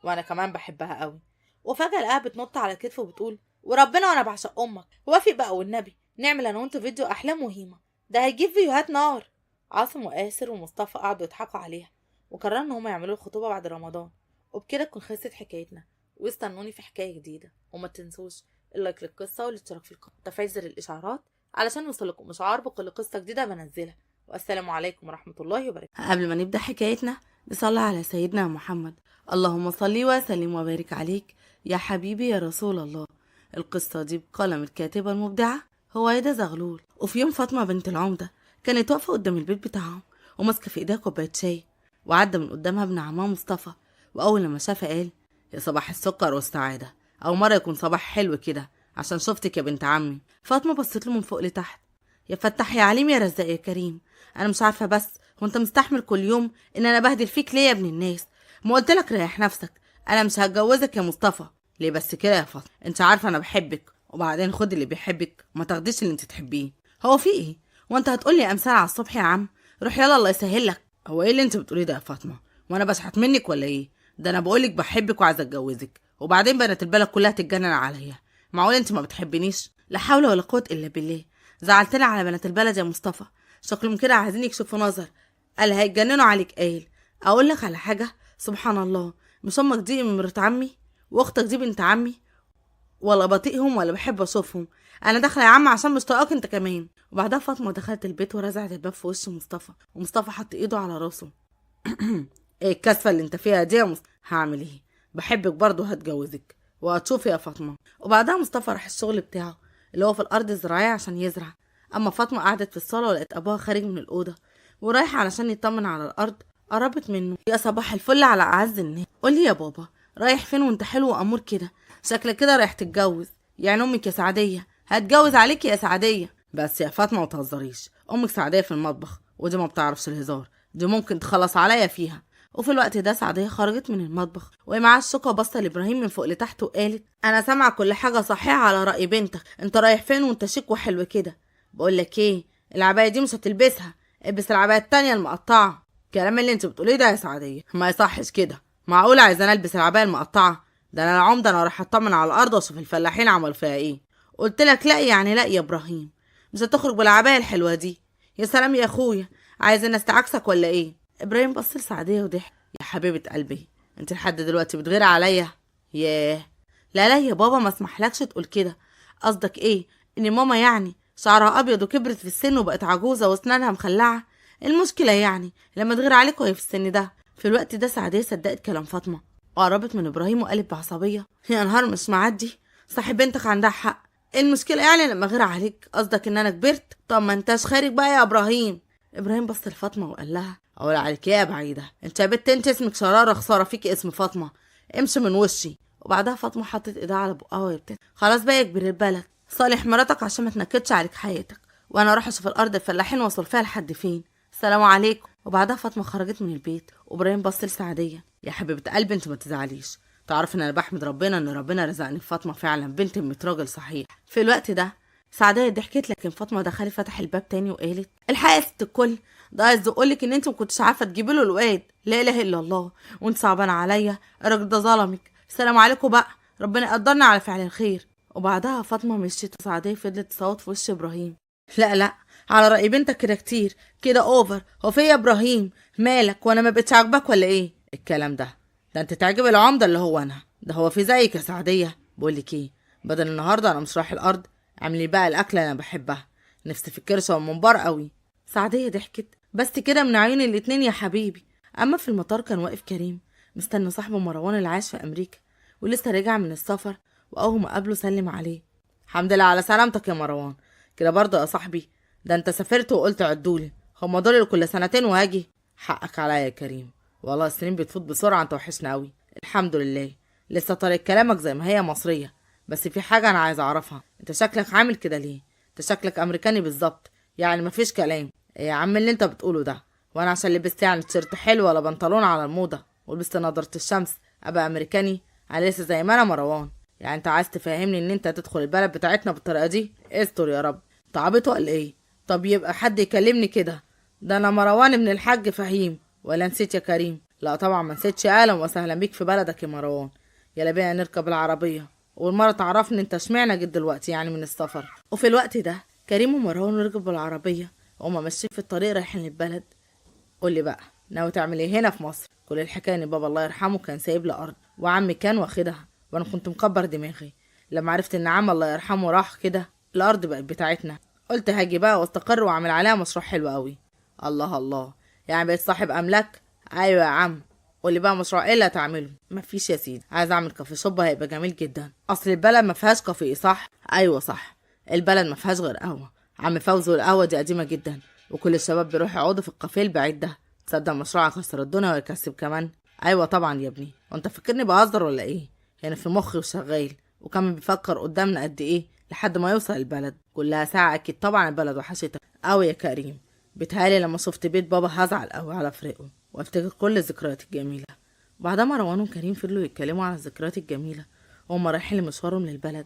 وانا كمان بحبها قوي. وفجاة لقاها بتنط على كتفه وبتقول وربنا وانا بعشق امك، وافق بقى والنبي نعمل انا وانت فيديو احلام وهيمه، ده هيجيب فيديوهات نار. عاصم وآسر ومصطفى قعدوا يضحكوا عليها، وقرروا ان هما يعملوا الخطوبة بعد رمضان. وبكده تكون خلصت حكايتنا، واستنوني في حكاية جديدة، وما تنسوش ال like للقصة والاشتراك في القناة وتفعيل زر الاشعارات علشان يوصلكم اشعار بكل قصة جديدة بنزلها. والسلام عليكم ورحمة الله وبركاته. قبل ما نبدا حكايتنا نصلي على سيدنا محمد، اللهم صل وسلم وبارك عليك يا حبيبي يا رسول الله. القصة دي بقلم الكاتبة المبدعه هويدا زغلول. وفي يوم فاطمة بنت العمدة كانت واقفة قدام البيت بتاعهم وماسكه في ايديها كوباية شاي، وعدى من قدامها ابن عمها مصطفى، واول لما شافها قال يا صباح السكر والسعادة، أو مرة يكون صباح حلو كده عشان شفتك يا بنت عمي. فاطمة بصت له من فوق لتحت، يا فتح يا عليم يا رزاق يا كريم، أنا مش عارفة بس هو أنت مستحمل كل يوم إن أنا بهدل فيك ليه يا ابن الناس؟ ما قلت لك ريح نفسك، أنا مش هتجوزك يا مصطفى. ليه بس كده يا فاطمة؟ أنت عارفة أنا بحبك وبعدين خد اللي بيحبك ما تاخديش اللي انت تحبيه. هو في ايه؟ وانت هتقولي امثال على الصبح يا عم؟ روح يلا الله يسهل لك. هو ايه اللي انت بتقوليه ده يا فاطمة؟ وانا بشحت منك ولا ايه؟ ده انا بقولك بحبك وعايزه اتجوزك، وبعدين بنات البلد كلها تتجنن عليا. معقول انت ما بتحبنيش؟ لا حول ولا قوة الا بالله. زعلتنا على بنات البلد يا مصطفى، شكلهم كده عايزين يكشفوا نظر، قال هيتجننوا عليك. قال اقول لك على حاجة، سبحان الله، مش امك دي مرات عمي واختك دي بنت عمي؟ ولا بطيقهم ولا بحب اشوفهم. انا داخله يا عم عشان مش طايقاك انت كمان. وبعدها فاطمة دخلت البيت ورزعت الباب في وش مصطفى، ومصطفى حط ايده على راسه. ايه الكسفه اللي انت فيها دي يا مصطفى؟ هعمل ايه؟ بحبك برضه هتجوزك وهتشوفي يا فاطمة. وبعدها مصطفى راح الشغل بتاعه اللي هو في الارض الزراعية عشان يزرع. اما فاطمة قعدت في الصاله ولقت ابوها خارج من الاوضة ورايح علشان يطمن على الارض. قربت منه، يا صباح الفل على اعز الناس. قولي يا بابا رايح فين وانت حلو وامور كده؟ شكلك كده رايح تتجوز. يعني امك يا سعديه هتجوز عليك يا سعديه. بس يا فاطمة ما تهزريش، امك سعديه في المطبخ ودي ما بتعرفش الهزار، دي ممكن تخلص عليا فيها. وفي الوقت ده سعديه خرجت من المطبخ وهي معاها الشوكة وبصت لابراهيم من فوق لتحت وقالت انا سامعه كل حاجة صحيحه على راي بنتك، انت رايح فين وانت شيك وحلو كده؟ بقول لك ايه، العباية دي مش هتلبسها، البس العباية التانية المقطعة. الكلام اللي انت بتقوليه ده يا سعديه ما يصحش كده، معقول عايزه انا البس العباية المقطعة؟ ده انا العمدة، انا رايح اطمن على الارض واشوف الفلاحين عملوا فيها ايه. قلت لك لا يعني لا يا ابراهيم، مش هتخرج بالعبايه الحلوة دي. يا سلام يا اخويا، عايز الناس تعكسك ولا ايه؟ ابراهيم بص لسعديه وضحك، يا حبيبه قلبي انت لحد دلوقتي بتغير عليا؟ ياه، لا لا يا بابا ما اسمحلكش تقول كده. قصدك ايه؟ ان ماما يعني شعرها ابيض وكبرت في السن وبقت عجوزه واسنانها مخلعه؟ المشكلة يعني لما تغير عليك وهي في السن ده. في الوقت ده سعديه صدقت كلام فاطمة وقربت من ابراهيم وقالت بعصبيه، يا نهار مش معدي، صاحب بنتك عندها حق، المشكلة يعني لما غير عليك؟ قصدك ان انا كبرت؟ طب ما انتش خارج بقى يا ابراهيم. ابراهيم بص لفاطمة وقال لها اقول عليك يا بعيدة، انت يا بنت انت اسمك شراره، خسارة فيكي اسم فاطمة، امشي من وشي. وبعدها فاطمة حطت ايدها على بقها وهي بتضحك، خلاص بقى يا كبير البلد، صالح مراتك عشان ما تنكدش عليك حياتك، وانا اروح اشوف الارض الفلاحين وصل فيها لحد فين. السلام عليكم. وبعدها فاطمة خرجت من البيت وابراهيم بص لسعديه، يا حبيبه قلبي انت ما تزعليش، تعرف ان انا بحمد ربنا ان ربنا رزقني فاطمة فعلا بنت ام راجل صحيح. في الوقت ده سعديه ضحكت، لكن فاطمة دخلت فتح الباب تاني وقالت الحقيقة يا ست الكل، ده عايز اقولك ان انت ما كنتش عارفه تجيبي له الواد، لا اله الا الله، وانت صعبانه عليا، الراجل ده ظلمك، السلام عليكم بقى، ربنا يقدرنا على فعل الخير. وبعدها فاطمة مشيت وسعديه فضلت تصوت في وش ابراهيم، لا لا على رأي بنتك كده كتير كده over، هو في يا ابراهيم مالك وانا ما بقتش عاجبك ولا ايه؟ الكلام ده انت تعجب العمدة اللي هو انا، ده هو في زيك يا سعديه؟ بقول لك ايه، بدل النهارده انا مش رايح الارض، اعملي بقى الاكلة اللي انا بحبها، نفسي في الكرشه والممبار قوي. سعديه ضحكت، بس كده من عيون الاتنين يا حبيبي. اما في المطار كان واقف كريم مستني صاحبه مروان اللي عايش في امريكا ولسه راجع من السفر، واول ما قابله سلم عليه، الحمد لله على سلامتك يا مروان. كده برضه يا صاحبي، ده انت سافرت وقلت عدولي، هما دول اللي كل سنتين وهاجي. حقك عليا يا كريم، والله السنين بتفوت بسرعة، انت وحشنا قوي. الحمد لله لسه طريقه كلامك زي ما هي مصرية، بس في حاجة انا عايز اعرفها، انت شكلك عامل كده ليه؟ انت شكلك امريكاني بالظبط، يعني مفيش كلام يا عم اللي انت بتقوله ده، وانا عشان لبست يعني تيشيرت حلو ولا بنطلون على الموضة ولبست نضاره الشمس ابقى امريكاني؟ انا لسه زي ما انا مروان. يعني انت عايز تفهمني ان انت هتدخل البلد بتاعتنا بالطريقة دي؟ استر يا رب، تعبت ولا ايه؟ طب يبقى حد يكلمني كده، ده انا مروان ابن الحاج فهيم، ولا نسيت يا كريم؟ لا طبعا ما نسيتش، اهلا وسهلا بيك في بلدك يا مروان، يلا بينا نركب العربية، والمرة تعرفني انت اشمعنى جيت دلوقتي يعني من السفر. وفي الوقت ده كريم ومروان ركبوا العربية وهما ماشيين في الطريق رايحين للبلد. قولي بقى ناوي تعمل ايه هنا في مصر؟ كل الحكاية ان بابا الله يرحمه كان سايب لي ارض وعمي كان واخدها، وانا كنت مكبر دماغي لما عرفت ان عم الله يرحمه راح كده الارض بقت بتاعتنا، قلت هاجي بقى واستقر واعمل عليها مشروع حلو قوي. الله الله، يعني بقيت صاحب املاك؟ ايوه يا عم. قولي بقى مشروع ايه اللي هتعمله؟ مفيش يا سيدي، عايز اعمل coffee shop هيبقى جميل جدا، اصل البلد ما فيهاش كافيه صح؟ ايوه صح، البلد ما فيهاش غير قهوة عم فوزي، والقهوة دي قديمة جدا وكل الشباب بيروحوا يقعدوا في الكافيه البعيد ده. تصدق مشروع هيكسر الدنيا ويكسب كمان؟ ايوه طبعا يا ابني، وانت فاكرني بهزر ولا ايه؟ هنا في مخي وشغال، وكمان بيفكر قدامنا قد ايه لحد ما يوصل البلد، كلها ساعة اكيد طبعا. البلد وحشتك قوي يا كريم، بتهالي لما شفت بيت بابا هزعل قوي على فريقه وافتكر كل الذكريات الجميلة. بعدها مروان وكريم فضلوا يتكلموا على الذكريات الجميلة وهما رايحين لمشوارهم للبلد.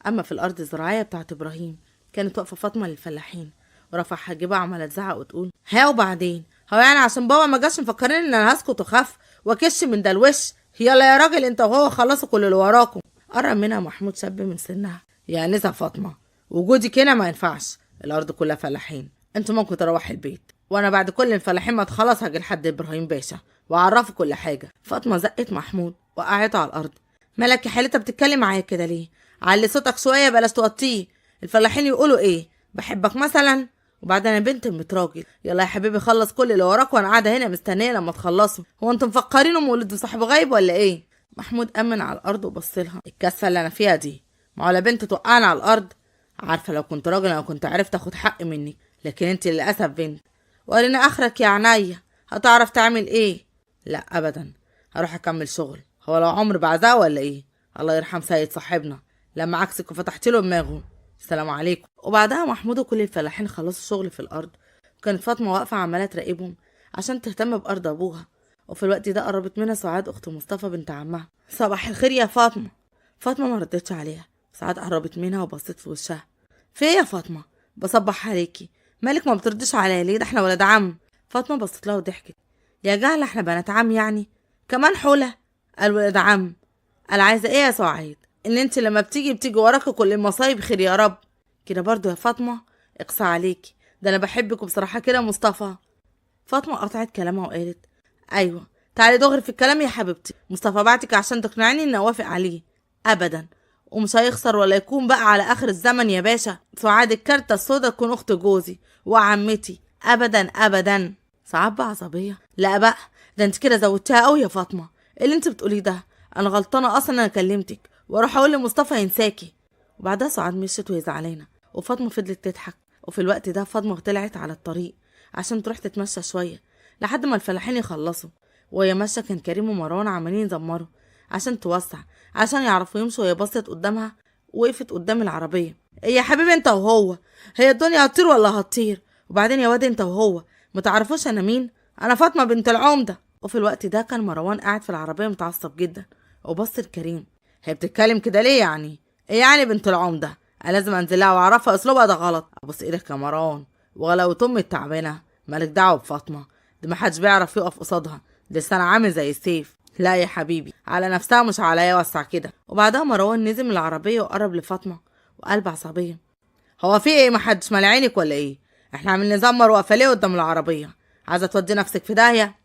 اما في الارض الزراعية بتاعت ابراهيم كانت واقفة فاطمة للفلاحين ورفع حاجبها عماله تزعق وتقول ها وبعدين هو يعني عشان بابا ما جاش مفكرين ان انا هسكت وخاف واكش من ده الوش؟ يلا يا راجل انت وهو خلصوا كل اللي وراكم. قرب منها محمود شاب من سنها، يا انسه فاطمة وجودك هنا ما ينفعش، الارض كلها فلاحين، انتوا ممكن تروحي البيت وانا بعد كل الفلاحين ما تخلص هاجي لحد ابراهيم باشا واعرفه كل حاجة. فاطمة زقت محمود وقعته على الارض. مالك يا حالتها بتتكلم معايا كده ليه؟ علي صوتك شوية بلاش توطيه، الفلاحين يقولوا ايه؟ بحبك مثلا؟ وبعدين انا بنت متراجل، يلا يا حبيبي خلص كل اللي وراك وانا قاعدة هنا مستنيه لما تخلصوا. هو انتم مفكرينه مولد صاحبه غايب ولا ايه؟ محمود امن على الارض وبص لها، الكاسه اللي انا فيها دي ما ولا بنت توقعنا على الارض، عارفه لو كنت راجل انا كنت عرفت اخد حق منك، لكن انت للاسف بنت. ورينا اخرك يا عينيا، هتعرف تعمل ايه؟ لا ابدا، هروح اكمل شغل. هو لو عمر بعزاه ولا ايه؟ الله يرحم سيد صاحبنا لما عكسك وفتحت له دماغه. السلام عليكم. وبعدها محمود وكل الفلاحين خلصوا شغل في الارض، وكانت فاطمة واقفة عماله تراقبهم عشان تهتم بارض ابوها. وفي الوقت ده قربت منها سعاد اخت مصطفى بنت عمها. صباح الخير يا فاطمة. فاطمة ما ردتش عليها. سعاد قربت منها وبصت في وشها. في ايه يا فاطمة؟ بصبح عليكي، مالك ما بتردش عليا ليه؟ ده احنا ولاد عم. فاطمة بصت لها وضحكت. يا جهله احنا بنات عم يعني؟ كمان حوله قال ولاد عم. قال عايزه ايه يا سعاد؟ ان انت لما بتيجي وراك كل المصايب، خير يا رب. كده برضو يا فاطمة اقصى عليكي، ده انا بحبك وبصراحة كده مصطفى. فاطمة قطعت كلامها وقالت ايوه تعالي دغري في الكلام يا حبيبتي، مصطفى بعتك عشان تقنعني اني اوافق عليه. ابدا، ومش هيخسر ولا يكون بقى على اخر الزمن يا باشا. سعاد الكارته السودا تكون اخت جوزي وعمتي، ابدا ابدا. سعاد بعصبيه، لا بقى ده انت كده زودتها قوي يا فاطمة، ايه اللي انت بتقوليه ده؟ انا غلطانة اصلا انا كلمتك واروح اقول لمصطفى ينساكي. وبعدها سعاد مشيت وهي زعلانة، وفاطمة فضلت تضحك. وفي الوقت ده فاطمة طلعت على الطريق عشان تروح تتمشى شوية لحد ما الفلاحين يخلصوا. وهي ماشية كان كريم ومروان عمالين يزمروا عشان توسع عشان يعرفوا يمشوا. وهي بصت قدامها وقفت قدام العربية. يا حبيبي انت وهو، هي الدنيا هتطير ولا هتطير؟ وبعدين يا واد انت وهو ما تعرفوش انا مين؟ انا فاطمة بنت العمدة. وفي الوقت ده كان مروان قاعد في العربية متعصب جدا وبص لكريم. هي بتتكلم كده ليه يعني؟ ايه يعني بنت العمدة؟ انا لازم انزلها واعرفها اسلوبها ده غلط. ابص ايدك يا مروان، وغلاوه امي التعبانة مالك دعوه بفاطمة دي، ما حدش بيعرف يقف قصادها، دي لسانها عامل زي السيف. لا يا حبيبي على نفسها مش عليا، وسع كده. وبعدها مروان نزل من العربية وقرب لفاطمة وقال بعصبيه، هو في ايه؟ ما حدش مال عينك ولا ايه؟ احنا عاملين نزمر واقفة ليه قدام العربية؟ عايزه تودي نفسك في داهية؟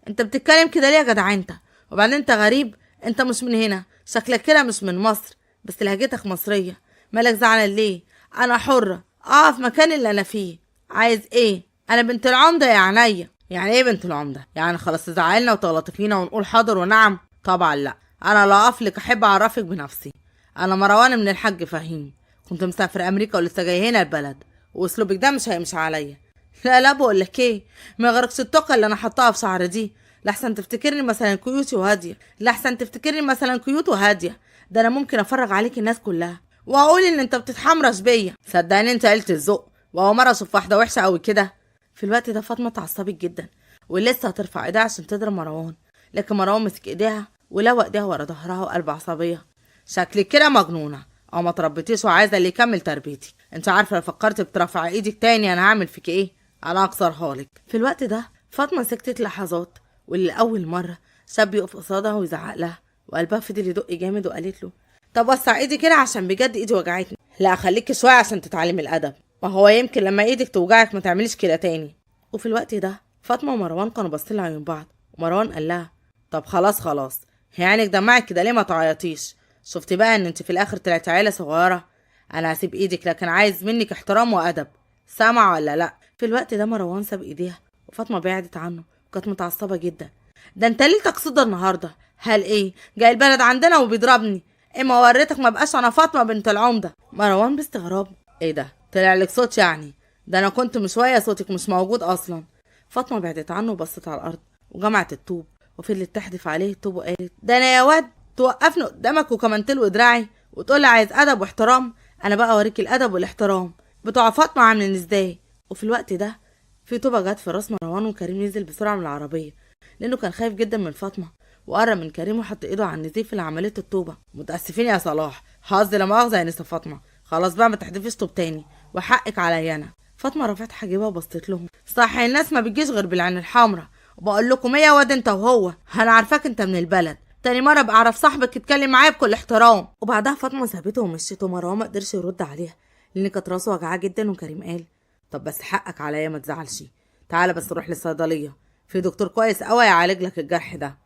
انت بتتكلم كده ليه يا جدع انت؟ وبعدين انت غريب، انت مش من هنا، شكلك كده مش من مصر، بس لهجتك مصرية، مالك زعلان ليه؟ انا حره اقف مكان اللي انا فيه. عايز ايه؟ انا بنت العمدة يا عينيا. يعني ايه بنت العمدة؟ يعني خلاص تزعلنا وتغلطي فينا ونقول حاضر ونعم؟ طبعا لا، انا لا اقف لك، احب اعرفك بنفسي. انا مروان من الحاج فهيم، كنت مسافر امريكا ولسه جاي هنا البلد، واسلوبك ده مش هيمشي عليا. لا لا بقول لك ايه، ما يغرقش الطاقة اللي انا حطاها في شعري دي، لحسن تفتكرني مثلا cute وهاديه، لحسن تفتكرني مثلا cute وهاديه، ده انا ممكن افرغ عليك الناس كلها واقول ان انت بتتحمرش بيا. صدقني انت قلت الذوق، واول مرة اشوف واحدة وحشة قوي كده. في الوقت ده فاطمة اتعصبت جدا ولسه هترفع ايديها عشان تضرب مروان، لكن مروان مسك ايديها ولوى ايديها ورا ظهرها وقال بعصبيه، شكلك كده مجنونة او ما تربيتيش وعايزه اللي يكمل تربيتي. انت عارفه لو فكرت بترفع ايدك تاني انا هعمل فيك ايه؟ انا اكسرها لك. في الوقت ده فاطمة سكتت لحظات، واللي اول مرة شاب يقف قصادها ويزعق لها، وقلبها فضل يدق جامد، وقالت له طب وسع ايدي كده عشان بجد ايدي وجعتني. لا خليكي شوية عشان تتعلمي الادب، ما هو يمكن لما ايدك توجعك ما تعمليش كده تاني. وفي الوقت ده فاطمة ومروان كانوا باصين لعيون بعض، ومروان قال لها طب خلاص خلاص، هي عينك دمعت كده ليه؟ ما تعيطيش، شفتي بقى ان انت في الاخر طلعتي عيله صغيرة، انا هسيب ايدك لكن عايز منك احترام وادب، سامعه ولا لا؟ في الوقت ده مروان ساب ايديها وفاطمة بعدت عنه وكانت متعصبه جدا. ده انت ليه تقصده النهارده؟ هل ايه جاي البلد عندنا وبيضربني؟ اما وريتك ما بقاش انا فاطمة بنت العمدة. مروان باستغراب، ايه ده طلع لك صوت يعني؟ ده انا كنت من شوية صوتك مش موجود اصلا. فاطمة بعدت عنه وبصت على الارض وجمعت الطوب وفضلت تحدف عليه الطوب وقالت ده انا يا واد توقفني قدامك وكمان تلوي دراعي وتقول لي عايز ادب واحترام، انا بقى اوريك الادب والاحترام بتوع فاطمة عاملين ازاي. وفي الوقت ده في طوبة جت في راس مروان، وكريم نزل بسرعة من العربية لانه كان خايف جدا من فاطمة، وقرب من كريم وحط ايده على النزيف اللي عملته الطوبه. متاسفين يا صلاح، قصدي لا مؤاخذة يا نسا فاطمة، خلاص بقى ما تحدفيش طوب تاني وحقك عليا انا. فاطمة رفعت حاجبها وبصت لهم، صح الناس ما بتجيش غير بالعين الحمراء، وبقول لكم ايه يا واد انت وهو، انا عارفاك انت من البلد، تاني مرة ابقى اعرف صاحبك يتكلم معايا بكل احترام. وبعدها فاطمة سابته ومشيته، ومروان ما قدرش يرد عليها لان كانت راسه وجعاه جدا. وكريم قال طب بس حقك عليا ما تزعلش، تعالى بس نروح للصيدليه، في دكتور كويس قوي يعالج لك الجرح ده.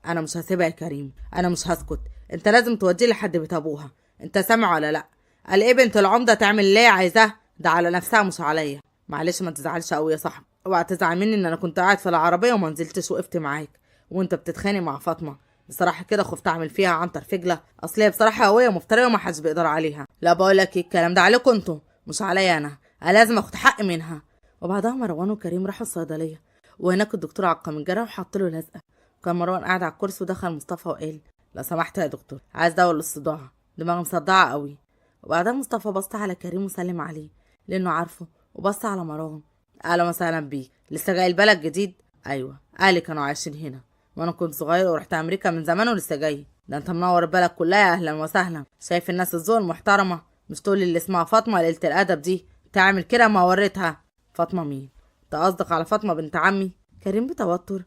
انا مش هسيبها يا كريم، انا مش هسكت، انت لازم توديه لحد بيت ابوها، انت سامع ولا لا؟ قال ايه بنت العمدة تعمل اللي عايزاه ده على نفسها مش عليا. معلش ما تزعلش قوي يا صاحبي، اوعى تزعل مني ان انا كنت قاعد في العربية وما نزلتش وقفت معاك وانت بتتخانق مع فاطمة، بصراحة كده خفت اعمل فيها عنتر فجله، اصل هي بصراحة قوية ومفتريه وما حدش بيقدر عليها. لا بقول لك ايه، الكلام ده عليكم انتوا مش عليا انا، انا لازم اخد حقي منها. وبعدها مروان وكريم راحوا الصيدلية، وهناك الدكتور عقم الجرح وحط له لزقه. كان مروان قاعد على الكرسي ودخل مصطفى وقال لو سمحت يا دكتور عايز دواء للصداع، دماغي مصدعه قوي. وبعدها مصطفى بص على كريم وسلم عليه لانه عارفه، وبص على مروان، اهلا وسهلا بيك، لسه جاي البلد جديد؟ ايوه اهلي كانوا عايشين هنا وانا كنت صغير ورحت امريكا من زمان ولسه جاي. ده انت منور البلد كلها، اهلا وسهلا، شايف الناس الذوق المحترمة، مش تقول اللي اسمها فاطمة ليلة الادب دي تعمل كده ما وريتها. فاطمة مين؟ انت قصدك على فاطمة بنت عمي؟ كريم بتوتر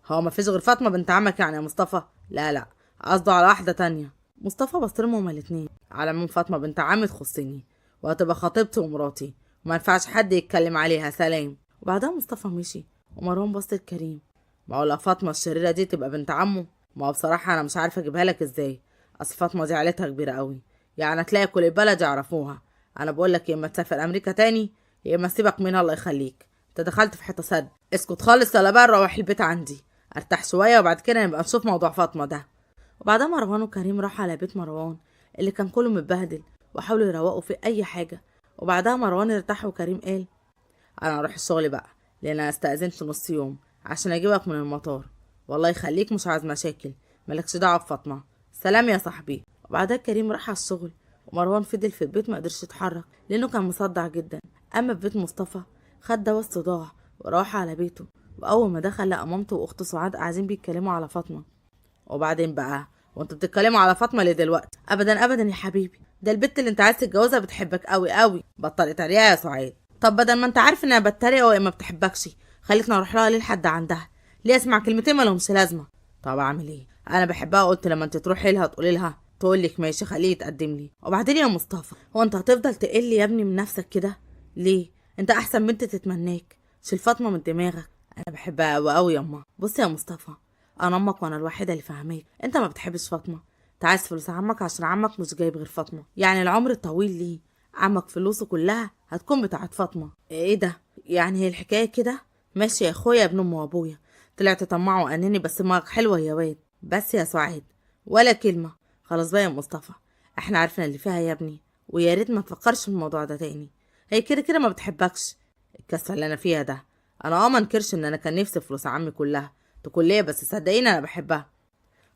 هو ما فيش غير فاطمة بنت عمك يعني يا مصطفى؟ لا لا قصده على واحدة تانية. مصطفى بص لهم هما الاتنين، على العموم فاطمة بنت عمي تخصني وهتبقى خطيبتي ومراتي وما ينفعش حد يتكلم عليها، سلام. وبعدها مصطفى مشي ومروان بص لكريم، معقولة فاطمة الشريرة دي تبقى بنت عمه؟ ما هو بصراحة انا مش عارفه اجيبها لك ازاي، اصل فاطمة دي عيلتها كبيرة قوي، يعني هتلاقي كل البلد يعرفوها. انا بقول لك يا اما تسافر امريكا تاني يا اما سيبك منها الله يخليك، انت دخلت في حتة سد، اسكت خالص يلا بقى روح البيت عندي ارتاح شوية وبعد كده نبقى نشوف موضوع فاطمة ده. وبعدها مروان وكريم راحوا على بيت مروان اللي كان كله متبهدل وحاولوا يروقوا فيه اي حاجة. وبعدها مروان ارتاح وكريم قال انا هروح الشغل بقى لان انا استأذنت نص يوم عشان اجيبك من المطار، والله يخليك مش عايز مشاكل، مالكش دعوه بفاطمة، سلام يا صاحبي. وبعدها كريم راح على الشغل ومروان فضل في البيت ما قدرش يتحرك لانه كان مصدع جدا. اما في بيت مصطفى خد دواء الصداع وراح على بيته، واول ما دخل لقى مامته واخته سعاد قاعدين بيتكلموا على فاطمة. وبعدين بقى وانتوا بتتكلموا على فاطمة ليه دلوقتي؟ ابدا ابدا يا حبيبي، ده البت اللي انت عايز تتجوزها بتحبك قوي قوي، بطلت تريقه يا سعاد. طب بدل ما انت عارف ان انا بتريق وهي ما بتحبكش خليتني اروح لها ليه لحد عندها؟ ليه اسمع كلمتين ما لهمش لازمه؟ طب اعمل ايه؟ انا بحبها، قلت لما انت تروحي لها تقولي لها تقول لك ماشي خليه يتقدم لي. وبعدين يا مصطفى هو انت هتفضل تقل يا ابني من نفسك كده ليه؟ انت احسن بنت تتمناك، شيل فاطمة من دماغك، انا بحبها قوي قوي ياما. بص يا مصطفى انا امك وانا الوحيدة اللي فاهماك، انت ما بتحبش فاطمة، انت عايز فلوس عمك عشان عمك مش جايب غير فاطمة، يعني العمر الطويل ليه عمك فلوسه كلها هتكون بتاعت فاطمة. ايه ده يعني هي الحكاية كده؟ ماشي يا اخويا يا ابن امي وابويا، طلعت طماع واناني بس دماغك حلوة يا واد. بس يا سعاد ولا كلمة، خلاص بقى يا مصطفى احنا عارفين اللي فيها يا ابني، ويا ريت ما تفكرش في الموضوع ده تاني، هي كده كده ما بتحبكش. الكسفه اللي انا فيها ده انا ما انكرش ان انا كان نفسي فلوس عمي كلها تكون ليا، بس صدقيني انا بحبها.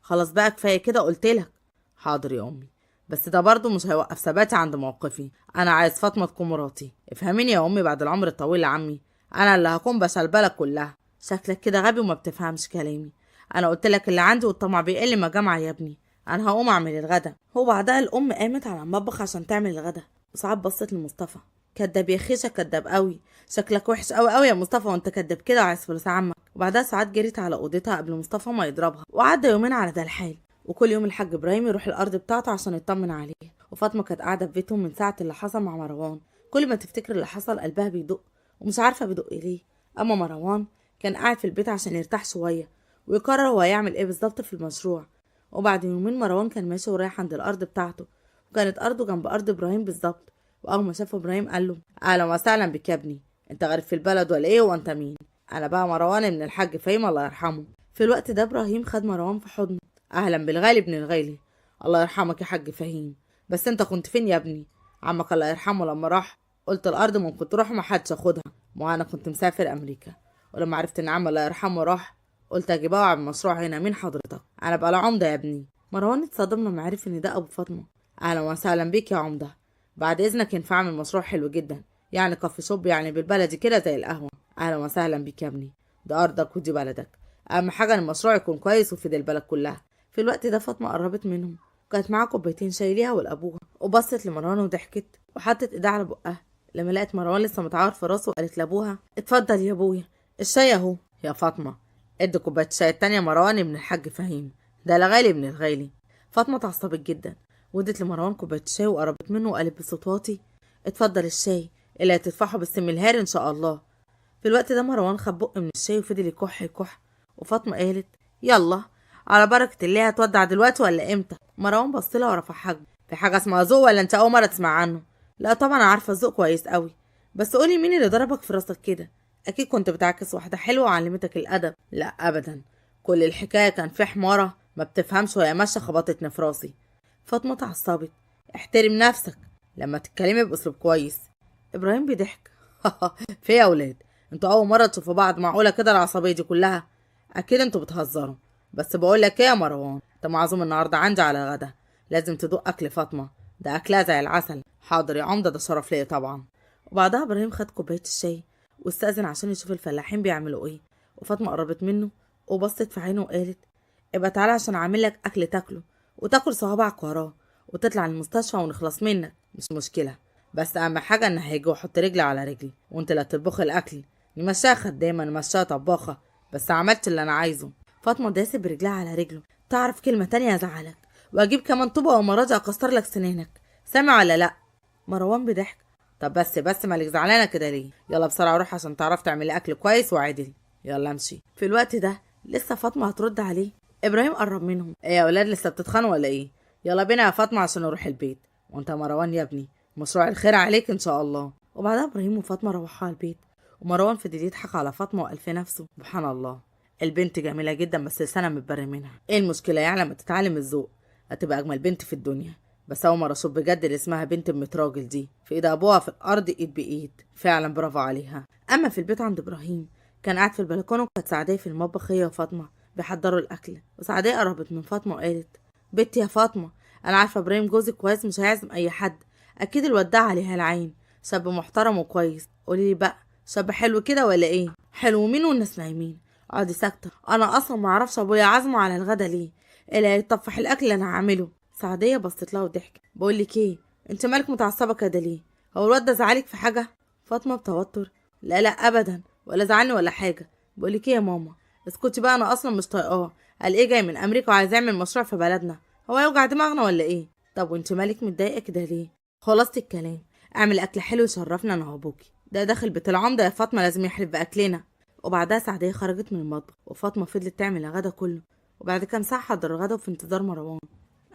خلاص بقى كفاية كده قلت لك. حاضر يا امي، بس ده برضه مش هيوقف ثباتي عند موقفي، انا عايز فاطمة تكون مراتي، افهميني يا امي بعد العمر الطويل لعمي انا اللي هكون بشلبلك كلها. شكلك كده غبي وما بتفهمش كلامي، انا قلت لك اللي عندي والطمع بيقل ما جمع يا ابني، انا هقوم اعمل الغدا. هو بعدها الام قامت على المطبخ عشان تعمل الغدا، وسعاد بصت لمصطفى، كداب يا خيشه كداب قوي، شكلك وحش قوي قوي يا مصطفى وانت كداب كده وعايز فلوس عمك. وبعدها سعاد جريت على اوضتها قبل مصطفى ما يضربها. وعدى يومين على ده الحال، وكل يوم الحاج ابراهيم يروح الارض بتاعته عشان يطمن عليه. وفاطمة كانت قاعدة في بيتهم من ساعة اللي حصل مع مروان، كل ما تفتكر اللي حصل قلبها بيدق ومش عارفه بيدق ليه. اما مروان كان قاعد في البيت عشان يرتاح شوية ويقرر هو هيعمل ايه بالظبط في المشروع. وبعد يومين مروان كان ماشي ورايح عند الارض بتاعته، وكانت ارضه جنب ارض ابراهيم بالظبط. واول ما شاف ابراهيم قال له اهلا وسهلا بك يا ابني، انت غريب في البلد ولا ايه وانت مين؟ انا بقى مروان ابن الحاج فهيم الله يرحمه. في الوقت ده ابراهيم خد مروان في حضنه، اهلا بالغالي ابن الغالي، الله يرحمك يا حاج فهيم، بس انت كنت فين يا ابني؟ عمك الله يرحمه لما راح قلت الارض ممكن تروح ما حدش ياخدها، ما انا كنت مسافر امريكا، ولما عرفت ان عم الله يرحمه راح قلت اجيبها واعمل مشروع هنا. مين حضرتك؟ انا بقى العمدة يا ابني. مروان اتصدم لما عرف ان ده ابو فاطمة. اهلا وسهلا بيك يا عمده، بعد اذنك ينفع اعمل مشروع حلو جدا، يعني coffee shop، يعني بالبلدي كده زي القهوة. اهلا وسهلا بيك يا ابني، ده ارضك ودي بلدك، اهم حاجة ان المشروع يكون كويس ويفيد البلد كلها. في الوقت ده فاطمة قربت منهم، وكانت معاها كوبايتين شاي ليها ولابوها، وبصت لمروان وضحكت وحطت ايدها على بقها لما لقت مروان لسه متعور في راسه، وقالت لابوها اتفضل يا ابويا الشاي اهو. يا فاطمة ادي كوباية الشاي التانية مروان ابن الحاج فهيم، ده الغالي ابن الغالي. فاطمة اتعصبت جدا وادت لمروان كوباية الشاي وقربت منه وقالت بصوت واطي اتفضل الشاي اللي هتدفعه بالسم الهاري ان شاء الله. في الوقت ده مروان خد بق من الشاي وفضل يكح يكح، وفاطمة قالت يلا على بركة الله، هتودع دلوقتي ولا امتى؟ مروان بص لها ورفع حاجبه، في حاجة اسمها ذوق ولا انت اول مرة تسمع عنه؟ لا طبعا عارفه الذوق كويس قوي، بس قولي مين اللي ضربك في راسك كده؟ اكيد كنت بتعاكس واحدة حلوة وعلمتك الادب. لا ابدا، كل الحكاية كان في حماره ما بتفهمش وهي ماشية خبطتني في راسي. فاطمة اتعصبت، احترم نفسك لما تتكلمي باسلوب كويس. ابراهيم بيضحك في يا اولاد انتوا اول مرة تشوفوا بعض، معقولة كده العصبية دي كلها؟ اكيد انتوا بتهزروا. بس بقول لك ايه يا مروان، انت معزوم النهارده عندي على الغدا، لازم تدوق اكل فاطمة، ده اكلها زي العسل. حاضر يا عمده، ده شرف ليا طبعا. وبعدها ابراهيم خد كوباية الشاي واستأذن عشان يشوف الفلاحين بيعملوا ايه، وفاطمة قربت منه وبصت في عينه وقالت ابقى تعالى عشان اعمل لك اكل تاكله وتاكل صوابعك وراه وتطلع المستشفى ونخلص منك. مش مشكلة، بس اهم حاجة ان هيجي واحط رجلي على رجلي، وانت لا تطبخ الاكل، نمشيها خدامه نمشيها طباخه، بس عملت اللي انا عايزه. فاطمة داست برجلها على رجله، تعرف كلمة تانية ازعلك واجيب كمان طوبة ومراجع اكسر لك سنانك، سامع ولا لا؟ مروان بضحك، طب بس مالك زعلانة كده ليه؟ يلا بسرعة روح عشان تعرف تعملي اكل كويس وعدل، يلا امشي. في الوقت ده لسه فاطمة هترد عليه، ابراهيم قرب منهم، ايه يا اولاد لسه بتتخانقوا ولا ايه؟ يلا بينا يا فاطمة عشان نروح البيت، وانت مروان يا ابني مشروع الخير عليك ان شاء الله. وبعدها ابراهيم وفاطمة روحوا على البيت، ومروان فضل يضحك على فاطمة وقال في نفسه سبحان الله البنت جميلة جدا بس لسانها متبري منها، ايه المشكلة يعني لما تتعلم الذوق هتبقى اجمل بنت في الدنيا. بس اول مرة اشوف بجد اللي اسمها بنت ام راجل دي في ايد ابوها في الارض ايد بايد، فعلا برافو عليها. اما في البيت عند ابراهيم كان قاعد في البلكونه، وكانت سعديه في المطبخ هي وفاطمة بيحضروا الاكل، وسعديه قربت من فاطمة وقالت بنتي يا فاطمة انا عارفه ابراهيم جوزي كويس مش هيعزم اي حد، اكيد الواد ده عليها العين، شاب محترم وكويس، قولي لي بقى شاب حلو كده ولا ايه؟ حلو مين والناس نايمين؟ اقعدي ساكته، انا اصلا ما اعرفش ابويا عازمة على الغدا ليه، اللي هيطفح الاكل اللي انا هعمله. سعديه بصت لها وضحكت، بقول لك ايه انت مالك متعصبه كده ليه؟ هو الواد ده زعلك في حاجة؟ فاطمة بتوتر، لا لا ابدا ولا زعلني ولا حاجة. بقول لك ايه يا ماما اسكتي بقى، انا اصلا مش طايقاه، قال ايه جاي من امريكا وعايز يعمل مشروع في بلدنا، هو يوجع دماغنا ولا ايه؟ طب وانت مالك متضايقة كده ليه؟ خلصت الكلام، اعمل اكل حلو يشرفنا انا وابوكي، ده داخل بيت العمدة يا فاطمة لازم يحلف باكلنا. وبعدها سعديه خرجت من المطبخ، وفاطمة فضلت تعمل الغدا كله، وبعد كام ساعة حضر الغدا وفي انتظار مروان.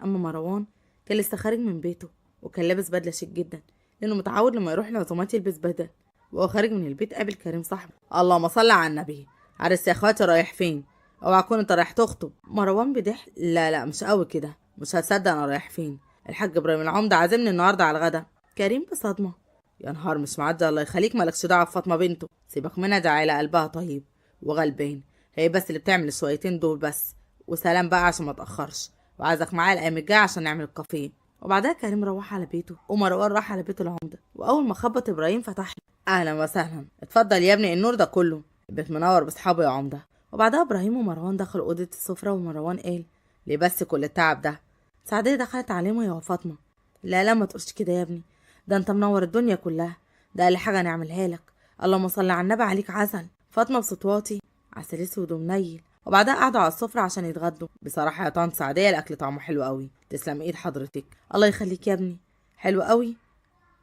اما مروان كان لسه خارج من بيته، وكان لابس بدله شيك جدا لانه متعود لما يروح العزومات يلبس بدله. وهو خارج من البيت قابل كريم صاحبه، اللهم صل على النبي، عرس يا اخواتي رايح فين؟ اوعى تكون انت رايح تخطب. مروان بضحك، لا لا مش قوي كده، مش هتصدق انا رايح فين، الحاج ابراهيم العمدة عازمني النهارده على الغدا. كريم بصدمة، يا نهار مش معدي، الله يخليك مالكش دعوه بفاطمة بنته، سيبك منها دي عيله قلبها طيب وغلبان، هي بس اللي بتعمل الشويتين دول بس، وسلام بقى عشان ما اتاخرش، وعايزك معايا الايام الجاية عشان نعمل الكافيه. وبعدها كريم روح على بيته، ومروان راح على بيت العمدة، واول ما خبط ابراهيم فتح له، اهلا وسهلا اتفضل يا ابني النور ده كله، البيت منور باصحابه يا عمده. وبعدها ابراهيم ومروان دخلوا اوضة السفرة، ومروان قال ليه بس كل التعب ده؟ سعديه دخلت عليهم يا فاطمة، لا لا ما تقولش كده يا ابني، ده انت منور الدنيا كلها، ده اقل حاجة نعملها لك، اللهم صل على النبي عليك عسل. فاطمة بصوت واطي، عسل اسود ومنيل. وبعدها قعدوا على السفرة عشان يتغدوا. بصراحة يا طنط سعديه الاكل طعمه حلو قوي، تسلم ايد حضرتك. الله يخليك يا ابني، حلو قوي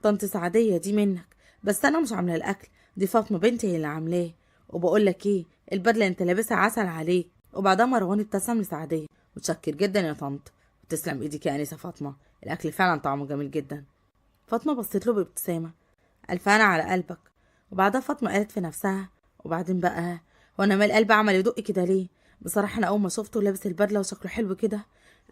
طنط سعديه دي منك، بس انا مش عامله الاكل، دي فاطمة بنتي هي اللي عاملاه، وبقول لك ايه البدلة انت لابسها عسل عليك. وبعدها مروان ابتسم لسعديه، متشكر جدا يا طنط، وتسلم ايدك يا انسه فاطمة، الاكل فعلا طعمه جميل جدا. فاطمة بصيت له بابتسامة، الف انا على قلبك. وبعدها فاطمة قالت في نفسها، وبعدين بقى وانا مال قلبي عمل يدق كده ليه؟ بصراحة انا اول ما شفته لابس البدلة وشكله حلو كده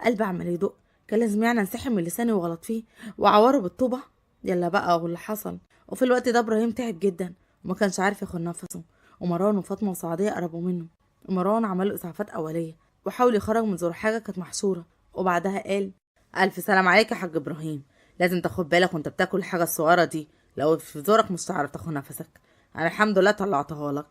قلبي عمل يدق، كان لازم يعني انسحب من لساني وغلط فيه وعوره بالطوبه، يلا بقى واللي حصل. وفي الوقت ده ابراهيم تعب جدا وما كانش عارف ياخد نفسه، ومروان وفاطمة وسعديه قربوا منه، ومروان عمل له اسعافات اوليه وحاول يخرج من زور حاجة كانت محشوره. وبعدها قال الف سلام عليك يا حاج ابراهيم، لازم تاخد بالك وانت بتاكل الحاجة الصغيرة دي، لو في زورك مش هتعرف تاخد نفسك، انا الحمد لله طلعتها لك.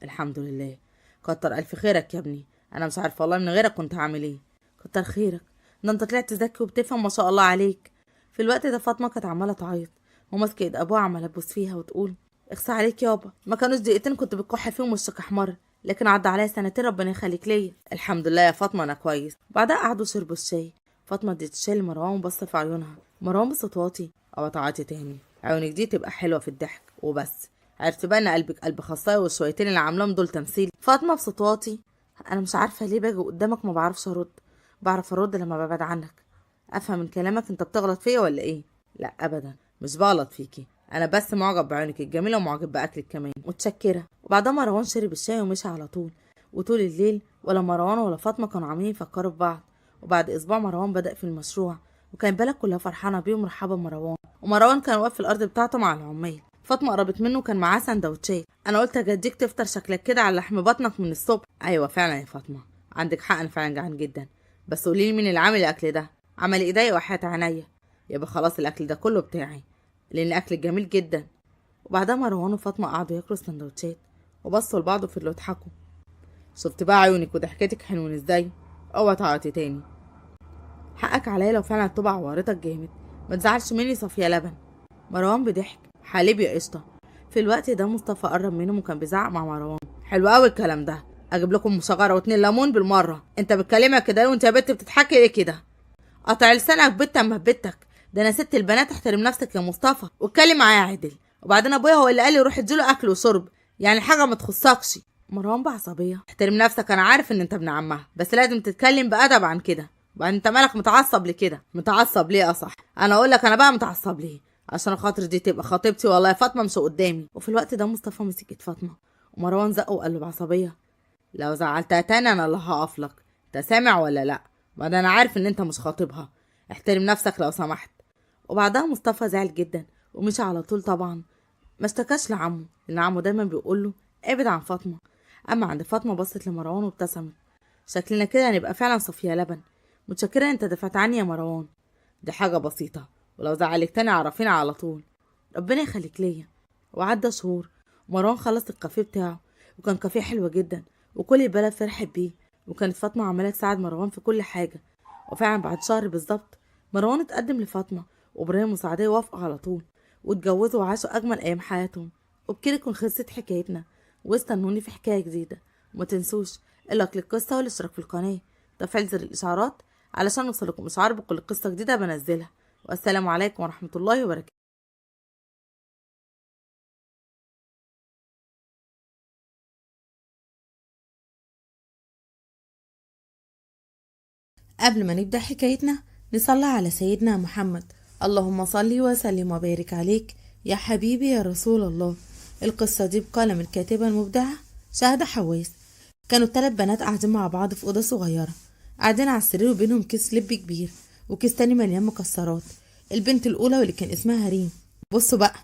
الحمد لله. كتر الف خيرك يا ابني، انا مش عارفه والله من غيرك كنت هعمل ايه. كتر خيرك، ده انت طلعت ذكي وبتفهم ما شاء الله عليك. في الوقت ده فاطمة كانت عماله تعيط وماسكه ايد ابوها عماله تبوس فيها وتقول اخصى عليك يابا، ما كانوش دقيقتين كنت بتكح فيهم وشك احمر، لكن عدى عليا سنتين ربنا يخليك ليا. الحمد لله يا فاطمة انا كويس. بعدها قعدوا شربوا الشاي. فاطمة ادت الشاي لمروان وبصت في عيونها. مروان بصوت واطي، او تعيطي تاني، عيونك دي تبقى حلوة في الضحك وبس، عرفت بقى ان قلبك قلب خصايه والشويتين اللي عاملاهم دول تمثيل. فاطمة بصوت واطي، انا مش عارفه ليه باجي قدامك ما بعرفش ارد، بعرف ارد لما ببعد عنك. افهم من كلامك انت بتغلط فيا ولا ايه؟ لا ابدا مش بغلط فيكي، انا بس معجب بعيونك الجميلة ومعجب باكلك كمان. متشكره. وبعدها مروان شرب الشاي ومشى على طول. وطول الليل ولا مروان ولا فاطمة كانوا عاملين يفكروا في بعض. وبعد اسبوع مروان بدا في المشروع، وكان البلد كلها فرحانة بيه ومرحبه بمروان. ومروان كان واقف في الارض بتاعته مع العمال. فاطمة قربت منه وكان معاه سندوتشات. انا قلت اجديك تفطر، شكلك كده على لحم بطنك من الصبح. ايوه فعلا يا فاطمة عندك حق، انا فعلا جعان جدا، بس قولي لي مين اللي عامل الاكل ده؟ عمل ايديا وحياة عينيا. يبقى خلاص الاكل ده كله بتاعي لان الاكل جميل جدا. وبعدها مروان وفاطمة قعدوا ياكلوا سندوتشات وبصوا لبعض وفضلوا يضحكوا. شفت بقى عيونك وضحكتك حلوين ازاي؟ اوعى تعيطي تاني، حقك عليا لو فعلا الطبع عورتك جامد، ما تزعلش مني صفيه لبن. مروان بضحك، حليب يا قشطه. في الوقت ده مصطفى قرب منهم وكان بيزعق مع مروان. حلو قوي الكلام ده، اجيب لكم مشغره واتنين ليمون بالمرة. انت بتكلمها كده وانت يا بنت بتضحكي ليه كده؟ قطع لسانك بنت اما بنتك، ده انا ست البنات، احترم نفسك يا مصطفى واتكلم معايا عدل. وبعدين ابويا هو اللي قال لي روح اديله اكل وشرب، يعني حاجة ما تخصكش. مروان بعصبيه، احترم نفسك، انا عارف ان انت ابن عمها، بس لازم تتكلم بادب عن كده. وبعدين انت مالك متعصب لكده؟ متعصب ليه اصح؟ انا اقول لك انا بقى متعصب ليه، عشان خاطر دي تبقى خطيبتي والله يا فاطمة مش قدامي. وفي الوقت ده مصطفى مسك ايد فاطمة ومروان زقه وقال له بعصبيه، لو زعلتها تاني انا اللي هقفلك، انت سامع ولا لا؟ بعدين انا عارف ان انت مش خاطبها، احترم نفسك لو سمحت. وبعدها مصطفى زعل جدا ومشي على طول. طبعا ما اشتكاش لعمه لان عمه دايما بيقول له ابعد عن فاطمة. اما عند فاطمة بصت لمروان وابتسمت، شكلنا كده هنبقى فعلا صفيه لبن. متشكره انت دفعت عني يا مروان، دي حاجة بسيطة، ولو زعلك تاني عرفينا على طول، ربنا يخليك ليا. وعدى شهور ومروان خلص الكافيه بتاعه، وكان كافيه حلو جدا وكل البلد فرحت بيه، وكانت فاطمة عماله تساعد مروان في كل حاجة. وفعلا بعد شهر بالظبط مروان اتقدم لفاطمة، وابراهيم وسعديه وافقوا على طول واتجوزوا وعاشوا اجمل ايام حياتهم. وبكده تكون خلصت حكايتنا، واستنوني في حكاية جديدة. وما تنسوش اللايك للقصة والاشتراك في القناة وتفعيل زر الاشعارات علشان يوصلكم اشعار بكل قصة جديدة بنزلها. والسلام عليكم ورحمة الله وبركاته. قبل ما نبدأ حكايتنا نصلي على سيدنا محمد، اللهم صل وسلم وبارك عليك يا حبيبي يا رسول الله. القصة دي بقلم الكاتبة المبدعة شهد حواس. كانوا الثلاث بنات قاعدين مع بعض في أوضة صغيرة، قاعدين على السرير وبينهم كيس لب كبير وكيس تاني مليان مكسرات. البنت الأولى واللي كان اسمها ريم، بصوا بقى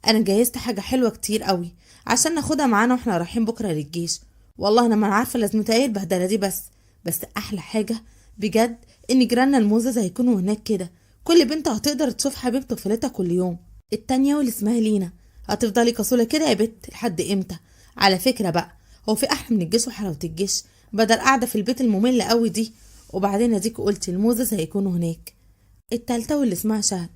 أنا جهزت حاجة حلوة كتير قوي عشان ناخدها معانا واحنا رايحين بكرة للجيش. والله أنا ما عارفة لازمتها ايه البهدلة دي، بس أحلى حاجة بجد إن جيراننا الموزة هيكونوا هناك كده، كل بنت هتقدر تشوف حبيب طفولتها كل يوم. التانية واللي اسمها لينا، هتفضلي كسولة كده يا بت لحد امتى؟ على فكرة بقى هو في أحلى من الجيش وحلاوة الجيش بدل قاعدة في البيت المملة قوي دي. وبعدين اديك قلتي الموزة هيكونوا هناك. التالتة واللي اسمها شهد،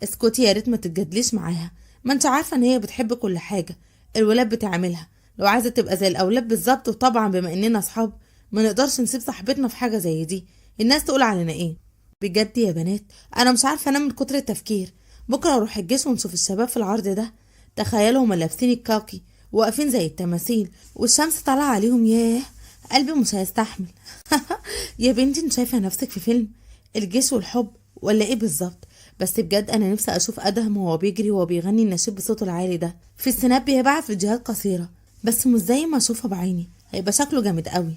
اسكتي يا ريت ما تتجادليش معاها، ما انت عارفة ان هي بتحب كل حاجة الولاد بتعملها، لو عايزة تبقى زي الأولاد بالظبط. وطبعا بما اننا اصحاب ما نقدرش نسيب صاحبتنا في حاجة زي دي، الناس تقول علينا ايه؟ بجد يا بنات انا مش عارفه انام من كتر التفكير. بكره اروح الجيش ونشوف الشباب في العرض ده، تخيلوا هما لابسين الكاكي واقفين زي التماثيل والشمس طالعه عليهم، ياه قلبي مش هيستحمل. يا بنتي انت شايفه نفسك في فيلم الجيش والحب ولا ايه بالظبط؟ بس بجد انا نفسي اشوف ادهم وهو بيجري وهو بيغني النشيد بصوته العالي ده. في السناب بيبعت فيديوهات قصيرة بس مش زي ما اشوفها بعيني، هيبقى شكله جامد قوي.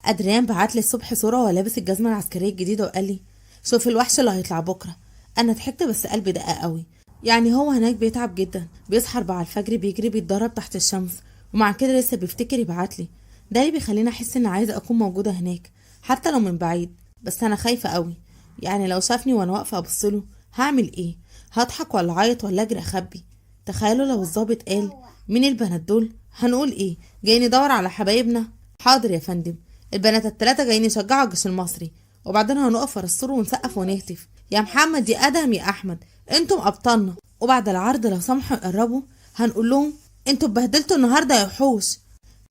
ادريان بعت لي الصبح صوره وهو لابس الجزمة العسكرية الجديدة وقال لي شوف الوحش اللي هيطلع بكره. انا ضحكت بس قلبي دق قوي، يعني هو هناك بيتعب جدا، بيصحى 4 الفجر بيجري بيتدرب تحت الشمس، ومع كده لسه بيفتكر يبعت لي. ده اللي بيخليني احس ان عايزه اكون موجودة هناك حتى لو من بعيد. بس انا خايفة قوي، يعني لو شافني وانا واقفة ابص له هعمل ايه؟ هضحك ولا اعيط ولا اجري اخبي؟ تخيلوا لو الظابط قال مين البنات دول، هنقول ايه؟ جاي ندور على حبايبنا؟ حاضر يا فندم، البنات التلاتة جايين يشجعوا الجيش المصري، وبعدين هنقف ورا السور ونسقف ونهتف يا محمد يا ادهم يا احمد انتم ابطالنا. وبعد العرض لو سمحوا يقربوا هنقول لهم انتوا اتبهدلتوا النهارده يا وحوش.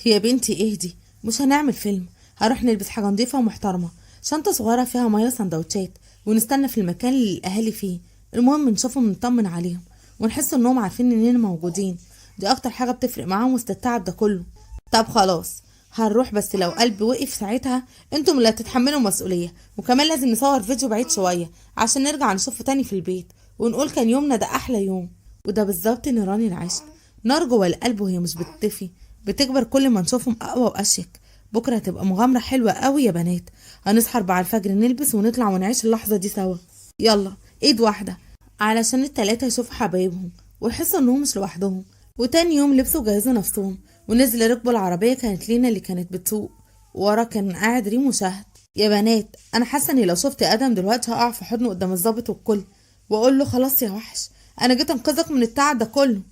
يا بنتي اهدي، مش هنعمل فيلم، هنروح نلبس حاجة نظيفة ومحترمه، شنطه صغيرة فيها مية سندوتشات، ونستنى في المكان اللي الاهالي فيه. المهم نشوفهم ونطمن عليهم ونحس انهم عارفين اننا موجودين، دي اكتر حاجة بتفرق معاهم وسط التعب ده كله. طب خلاص هنروح، بس لو قلبي وقف ساعتها انتم اللي هتتحملوا مسؤولية، وكمان لازم نصور فيديو بعيد شوية عشان نرجع نشوفه تاني في البيت ونقول كان يومنا ده احلى يوم. وده بالظبط نيران العشق، نار جوه القلب وهي مش بتطفي، بتكبر كل ما نشوفهم اقوى واشيك. بكره هتبقى مغامرة حلوة قوي يا بنات، هنصحى 4 الفجر نلبس ونطلع ونعيش اللحظة دي سوا. يلا ايد واحدة علشان التلاتة يشوفوا حبايبهم ويحسوا انهم مش لوحدهم. وتاني يوم لبسوا وجهزوا نفسهم ونزل ركبوا العربية. كانت لينا اللي كانت بتسوق، ورا كان قاعد ريم وشهد. يا بنات انا حاسه اني لو شفت ادم دلوقتي هقع في حضنه قدام الظابط والكل واقول له خلاص يا وحش انا جيت انقذك من التعب ده كله.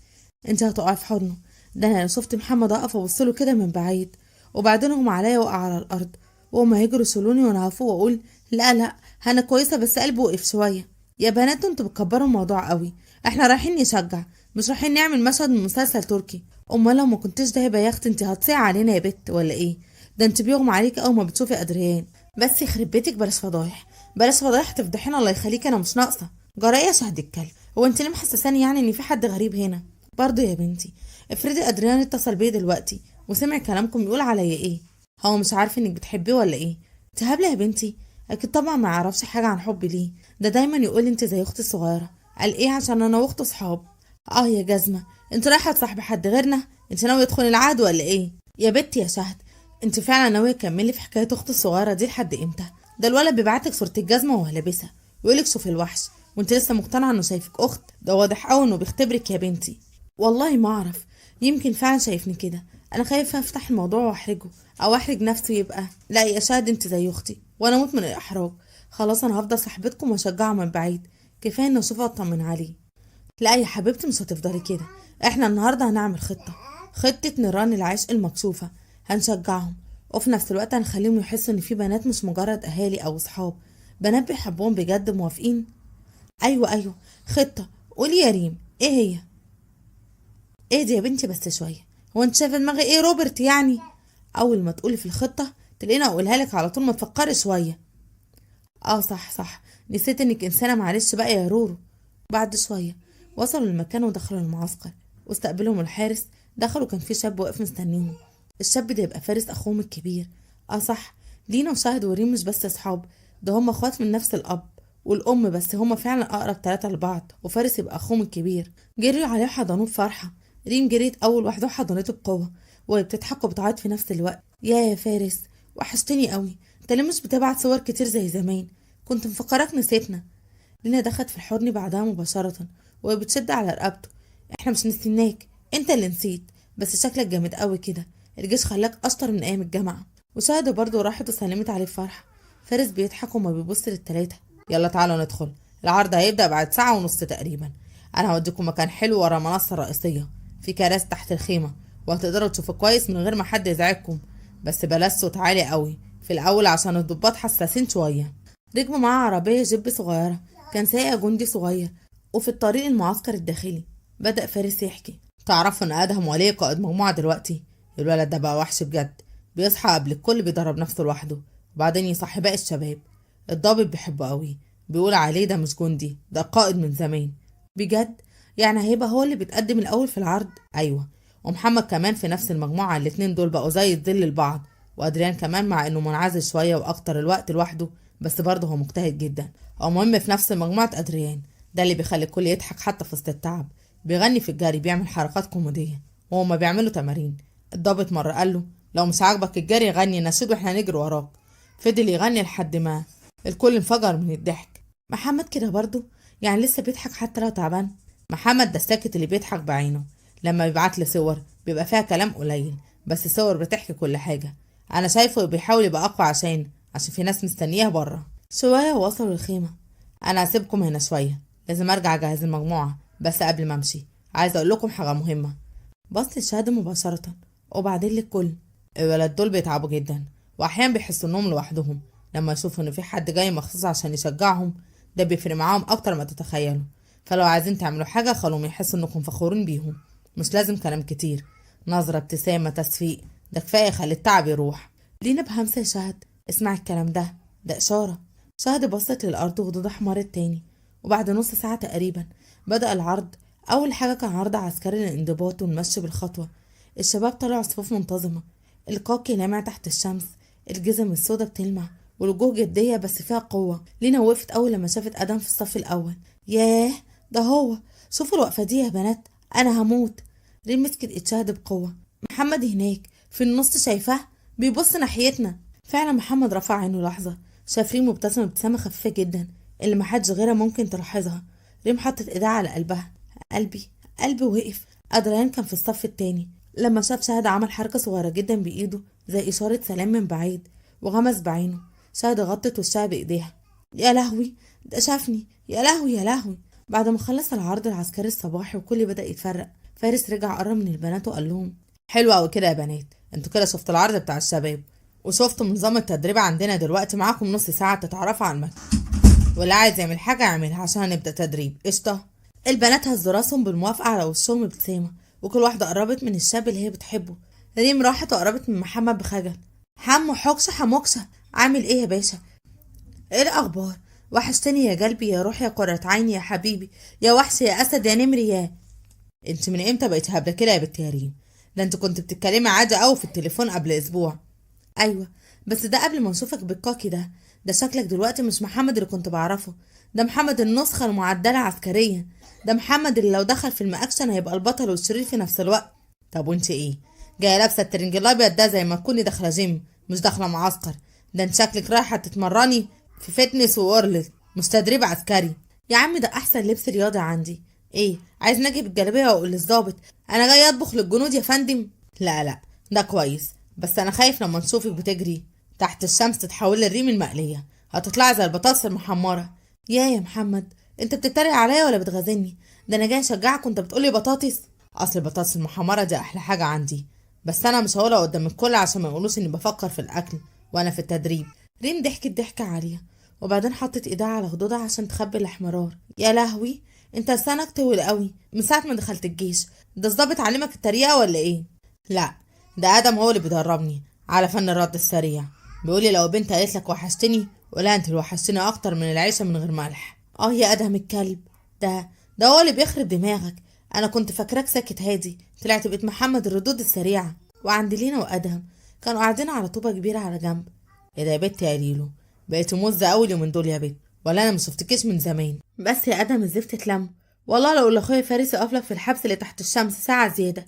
انت هتقعي في حضنه؟ ده انا لو شفت محمد اقف ابص له كده من بعيد وبعدين اغمى عليا وقع على الارض وهما هيجروا يشيلوني وانا هفوق واقول لا لا انا كويسة بس قلبي وقف شوية. يا بنات انتوا بتكبروا الموضوع قوي، احنا رايحين نشجع مش رايحين نعمل مشهد من مسلسل تركي. امال لو ما كنتش ده يا اختي انت هتصيع علينا يا بت ولا ايه؟ ده انت بيغمى عليك اول ما بتشوفي ادريان. بس يخرب بيتك، بلاش فضايح بلاش فضايح تفضحينا الله يخليك، انا مش ناقصه. جرايه يا شهد الكلب، هو انت ليه محسساني يعني ان في حد غريب هنا؟ برضه يا بنتي افرضي ادريان اتصل بيا دلوقتي وسمع كلامكم يقول عليا ايه؟ هو مش عارف انك بتحبيه ولا ايه؟ انت هبلة يا بنتي، اكيد طبعا ما يعرفش حاجة عن حبي ليه، ده دايما يقول انت زي اختي الصغيرة. قال ايه؟ عشان انا واخته صحاب. اه يا جزمه، انت رايحة تصاحبي حد غيرنا؟ انت ناوية تدخلي العهد ولا ايه؟ يا بنتي يا شهد انت فعلا ناوية تكملي في حكاية اختي الصغيرة دي لحد امتى؟ ده الولد بيبعتلك صوره الجزمة وهو لابسها ويقولك شوفي الوحش، وانت لسه مقتنعة انه شايفك اخت؟ ده واضح قوي انه بيختبرك يا بنتي. والله ما اعرف، يمكن فعلا شايفني كده، انا خايفة افتح الموضوع واحرجه او احرج نفسي. يبقى لا يا شهد انت زي اختي وانا اموت من الاحراج. خلاص انا هفضل صاحبتكم واشجعه من بعيد، كفاية ان اشوفه اطمن عليه. لا يا حبيبتي مش هتفضلي كده، احنا النهارده هنعمل خطه، خطه نيران العشق المكشوفه، هنشجعهم وفي نفس الوقت هنخليهم يحسوا ان في بنات مش مجرد اهالي او اصحاب، بنات بيحبوهم بجد. موافقين؟ ايوه ايوه خطه. قولي يا ريم ايه هي؟ ايه دي يا بنتي بس شوية، هو انت شايفه دماغي ايه روبرت يعني؟ اول ما تقولي في الخطة تلاقيني اقولها لك على طول، ما تفكري شوية. اه صح صح، نسيت انك انسانه، معلش بقى يا رورو. بعد شوية وصلوا المكان ودخلوا المعسكر واستقبلهم الحارس. دخلوا كان في شاب واقف مستنيهم، الشاب ده يبقى فارس اخوهم الكبير. اه صح، لينا وشهد وريم مش بس اصحاب، ده هم اخوات من نفس الاب والام، بس هما فعلا اقرب 3 لبعض، وفارس يبقى اخوهم الكبير. جريوا عليه وحضنوه بفرحة. ريم جريت اول واحدة وحضنته بقوة وهي بتضحك وبتعيط في نفس الوقت. يا فارس وحشتني قوي، انت ليه مش بتبعت صور كتير زي زمان؟ كنت مفكرك نسيتنا. لينا دخلت في الحضن بعدها مباشرة وهي بتشد على رقبته. احنا مش نسيناك، انت اللي نسيت، بس شكلك جامد قوي كده، الجيش خلاك اشطر من ايام الجامعة. وشهد برضه راحت وسلمت عليه بفرحة. فارس بيضحك وما بيبص للتلاته. يلا تعالوا ندخل، العرض هيبدا بعد 1.5 ساعة تقريبا، انا هوديكم مكان حلو ورا المنصة الرئيسية، في كراسي تحت الخيمة وهتقدروا تشوفوا كويس من غير ما حد يزعجكم، بس بلاش صوت عالي قوي في الاول عشان الضباط حساسين شوية. ركبوا معاه عربية جيب صغيرة كان سايقه جندي صغير. وفي الطريق المعسكر الداخلي بدأ فارس يحكي. تعرفوا ان ادهم ولي قائد مجموعة دلوقتي؟ الولد ده بقى وحش بجد، بيصحى قبل الكل، بيدرب نفسه لوحده وبعدين يصحي باقي الشباب. الضابط بيحبه قوي، بيقول عليه ده مش جندي، ده قائد من زمان. بجد؟ يعني هيبقى هو اللي بيتقدم الاول في العرض؟ ايوه، ومحمد كمان في نفس المجموعة، الاتنين دول بقوا زي الظل لبعض. وادريان كمان مع انه منعزل شوية واكتر الوقت لوحده، بس برضه هو مجتهد جدا. المهم في نفس مجموعة ادريان ده اللي بيخلي الكل يضحك حتى في وسط التعب، بيغني في الجري، بيعمل حركات كوميدية وهما بيعملوا تمارين. الضابط مرة قال له لو مش عاجبك الجري غني نشيد واحنا نجري وراك. فضل يغني لحد ما الكل انفجر من الضحك. محمد كده برضه يعني لسه بيضحك حتى لو تعبان. محمد ده الساكت اللي بيضحك بعينه، لما بيبعت لي صور بيبقى فيها كلام قليل بس الصور بتحكي كل حاجة. انا شايفه بيحاول يبقى اقوى عشان في ناس مستنياه بره. شوية وصلوا الخيمة. انا هسيبكم هنا شوية، لازم ارجع اجهز المجموعة، بس قبل ما امشي عايزه اقول لكم حاجة مهمة. بص لشهد مباشرة وبعدين للكل. الولاد دول بيتعبوا جدا، واحيانا بيحسوا انهم لوحدهم. لما يشوفوا ان في حد جاي مخصوص عشان يشجعهم ده بيفرق معاهم اكتر ما تتخيلوا. فلو عايزين تعملوا حاجة خلوهم يحسوا انكم فخورين بيهم، مش لازم كلام كتير، نظرة، ابتسامة، تصفيق، ده كفاية يخلي التعب يروح. لينا بهمسة يا شهد، اسمعي الكلام ده، ده إشارة. شهد بصت للأرض وخدودها احمرت تاني. وبعد نص ساعة تقريبا بدأ العرض. أول حاجة كان عرض عسكري للانضباط والمشي بالخطوة. الشباب طلعوا صفوف منتظمة، القاكي لامع تحت الشمس، الجزم السوداء بتلمع، والوجوه جدية بس فيها قوة. لينا وقفت أول لما شافت أدم في الصف الأول. ياه ده هو، شوفوا الوقفة دي يا بنات، أنا هموت. ريم مسكت إيد شهد بقوة. محمد هناك في النص، شايفاه بيبص ناحيتنا. فعلا محمد رفع عينه لحظة، شاف ريم مبتسمة ابتسامة خفيفة جدا اللي محدش غيرها ممكن تلاحظها. ريم حطت ايدها على قلبها. قلبي وقف. أدريان كان في الصف التاني، لما شاف شهد عمل حركة صغيرة جدا بإيده زي إشارة سلام من بعيد وغمز بعينه. شهد غطت وشها بإيديها. يا لهوي ده شافني، يا لهوي يا لهوي. بعد ما خلص العرض العسكري الصباحي وكل بدأ يتفرق، فارس رجع قرب من البنات وقال لهم حلو قوي كده يا بنات، انتوا كده شفتوا العرض بتاع الشباب وشفتوا نظام التدريب عندنا، دلوقتي معاكم نص ساعة تتعرفوا على المكان، واللي عايز يعمل حاجة يعملها عشان هنبدأ تدريب. قشطة. البنات هزوا راسهم بالموافقة، على وشهم ابتسامة، وكل واحدة قربت من الشاب اللي هي بتحبه. ريم راحت وقربت من محمد بخجل. حمو حوكشة حموكشة، عامل ايه يا باشا؟ ايه الاخبار؟ وحشتني يا قلبي، يا روح، يا قرة عيني، يا حبيبي، يا وحش، يا اسد، يا نمر، يا انت من امتى بقيت هبلة كده يا بنت يا ريم؟ ده انت كنت بتتكلمي عادي قوي في التليفون قبل اسبوع. ايوه بس ده قبل ما نشوفك بالكاكي ده، ده شكلك دلوقتي مش محمد اللي كنت بعرفه، ده محمد النسخة المعدله عسكريا، ده محمد اللي لو دخل فيلم اكشن هيبقى البطل والشرير في نفس الوقت. طب وانت ايه جاية لابسه الترنج الابيض ده زي ما تكوني داخله جيم مش داخله معسكر؟ ده انت شكلك رايحة تتمرني في Fitness World مش تدريب عسكري. يا عم ده احسن لبس رياضي عندي. ايه عايز نجيب الجلابية واقول للظابط انا جاي اطبخ للجنود يا فندم؟ لا لا ده كويس، بس انا خايف لما نشوفك بتجري تحت الشمس تتحولي للريم المقليه، هتطلعي زي البطاطس المحمره. يا محمد انت بتتريق عليا ولا بتغازلني؟ ده انا جاي اشجعك وانت بتقولي بطاطس. اصل البطاطس المحمره دي احلى حاجة عندي، بس انا مش هقولها قدام الكل عشان ما يقولوش اني بفكر في الاكل وانا في التدريب. ريم ضحكت ضحكه عالية وبعدين حطت ايدها على خدودها عشان تخبي الاحمرار. يا لهوي انت لسانك طويل قوي من ساعة ما دخلت الجيش، ده الظابط علمك التريقه ولا ايه؟ لا ده ادم هو اللي بيدربني على فن الرد السريع، بيقولي لو بنت قالت لك وحشتني قولها انت اللي وحشتني اكتر من العيشة من غير ملح. اه يا ادهم الكلب، ده هو اللي بيخرب دماغك، انا كنت فاكراك ساكت هادي، طلعت بقيت محمد الردود السريعة. وعند لينا وادهم كانوا قاعدين على طوبة كبيرة على جنب. ايه ده يا بت يا ليلو، بقيت مزه قوي اليومين دول يا بت، ولا انا ما شفتكيش من زمان. بس يا ادهم الزفت اتلم، والله لو لاخويا فارس يقفلك في الحبس اللي تحت الشمس ساعة زيادة.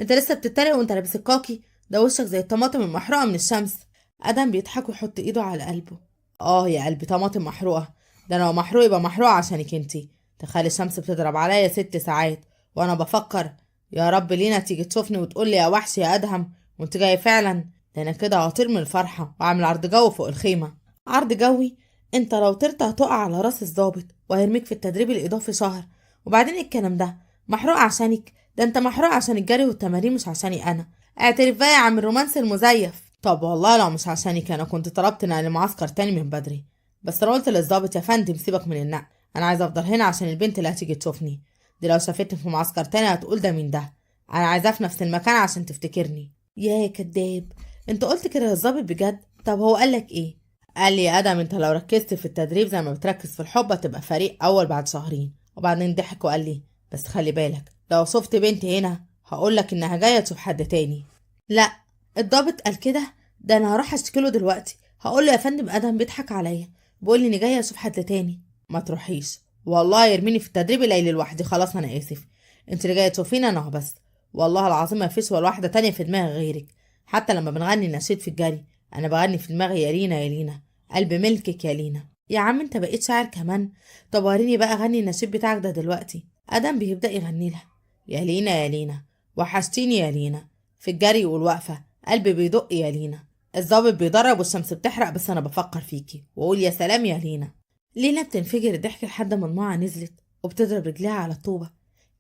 انت لسه بتتريق وانت لابس الكاكي ده، وشك زي الطماطم المحروقه من الشمس. ادم بيضحك ويحط ايده على قلبه. اه يا قلبي طماطم محروقة، ده انا لو محروق يبقى محروقة عشانك انتي. تخيل الشمس بتضرب عليا 6 ساعات وانا بفكر يا رب لينا تيجي تشوفني وتقول لي يا وحش يا ادهم وانت جاي فعلا، ده انا كده هطير من الفرحة واعمل عرض جوي فوق الخيمة. عرض جوي؟ انت لو طرت هتقع على راس الظابط وهيرميك في التدريب الاضافي شهر. وبعدين الكلام ده محروق عشانك؟ ده انت محروق عشان الجري والتمارين مش عشاني انا. اعترف بقى يا عم الرومانس المزيف. طب والله لو مش عشانك انا كنت طلبت نقل معسكر تاني من بدري، بس انا قلت للظابط يا فندم سيبك من النقل، انا عايزه افضل هنا عشان البنت اللي هتيجي تشوفني دي لو شافتني في معسكر تاني هتقول ده مين ده، انا عايزاه في نفس المكان عشان تفتكرني. يا كداب انت قلت كده للظابط بجد؟ طب هو قالك ايه؟ قال لي يا ادم انت لو ركزت في التدريب زي ما بتركز في الحب هتبقى فريق اول بعد شهرين. وبعدين ضحك وقال لي بس خلي بالك لو شفت بنت هنا هقولك انها جاية تشوف حد تاني. لا الضابط قال كده؟ ده انا هروح اشتكيله دلوقتي، هقول له يا فندم ادم بيضحك عليا بيقول لي اني جاية اشوف حد تاني. ما تروحيش والله يرميني في التدريب الليلي لوحدي. خلاص انا اسف، انت اللي جاية تشوفيني انا بس، والله العظيم ما فيش ولا واحدة تانية في دماغي غيرك. حتى لما بنغني نشيد في الجري انا بغني في دماغي يا لينا يا لينا قلب ملكك يا لينا. يا عم انت بقيت شاعر كمان، طب وريني بقى غني النشيد بتاعك ده دلوقتي. ادم بيبدا يغني لها يا لينا يا لينا وحشتيني يا لينا، في الجري والوقفه قلبي بيدق يا لينا، الظابط بيضرب والشمس بتحرق بس انا بفكر فيكي واقول يا سلام يا لينا. لينا بتنفجر الضحك لحد ما دموعها نزلت وبتضرب رجليها على الطوبه.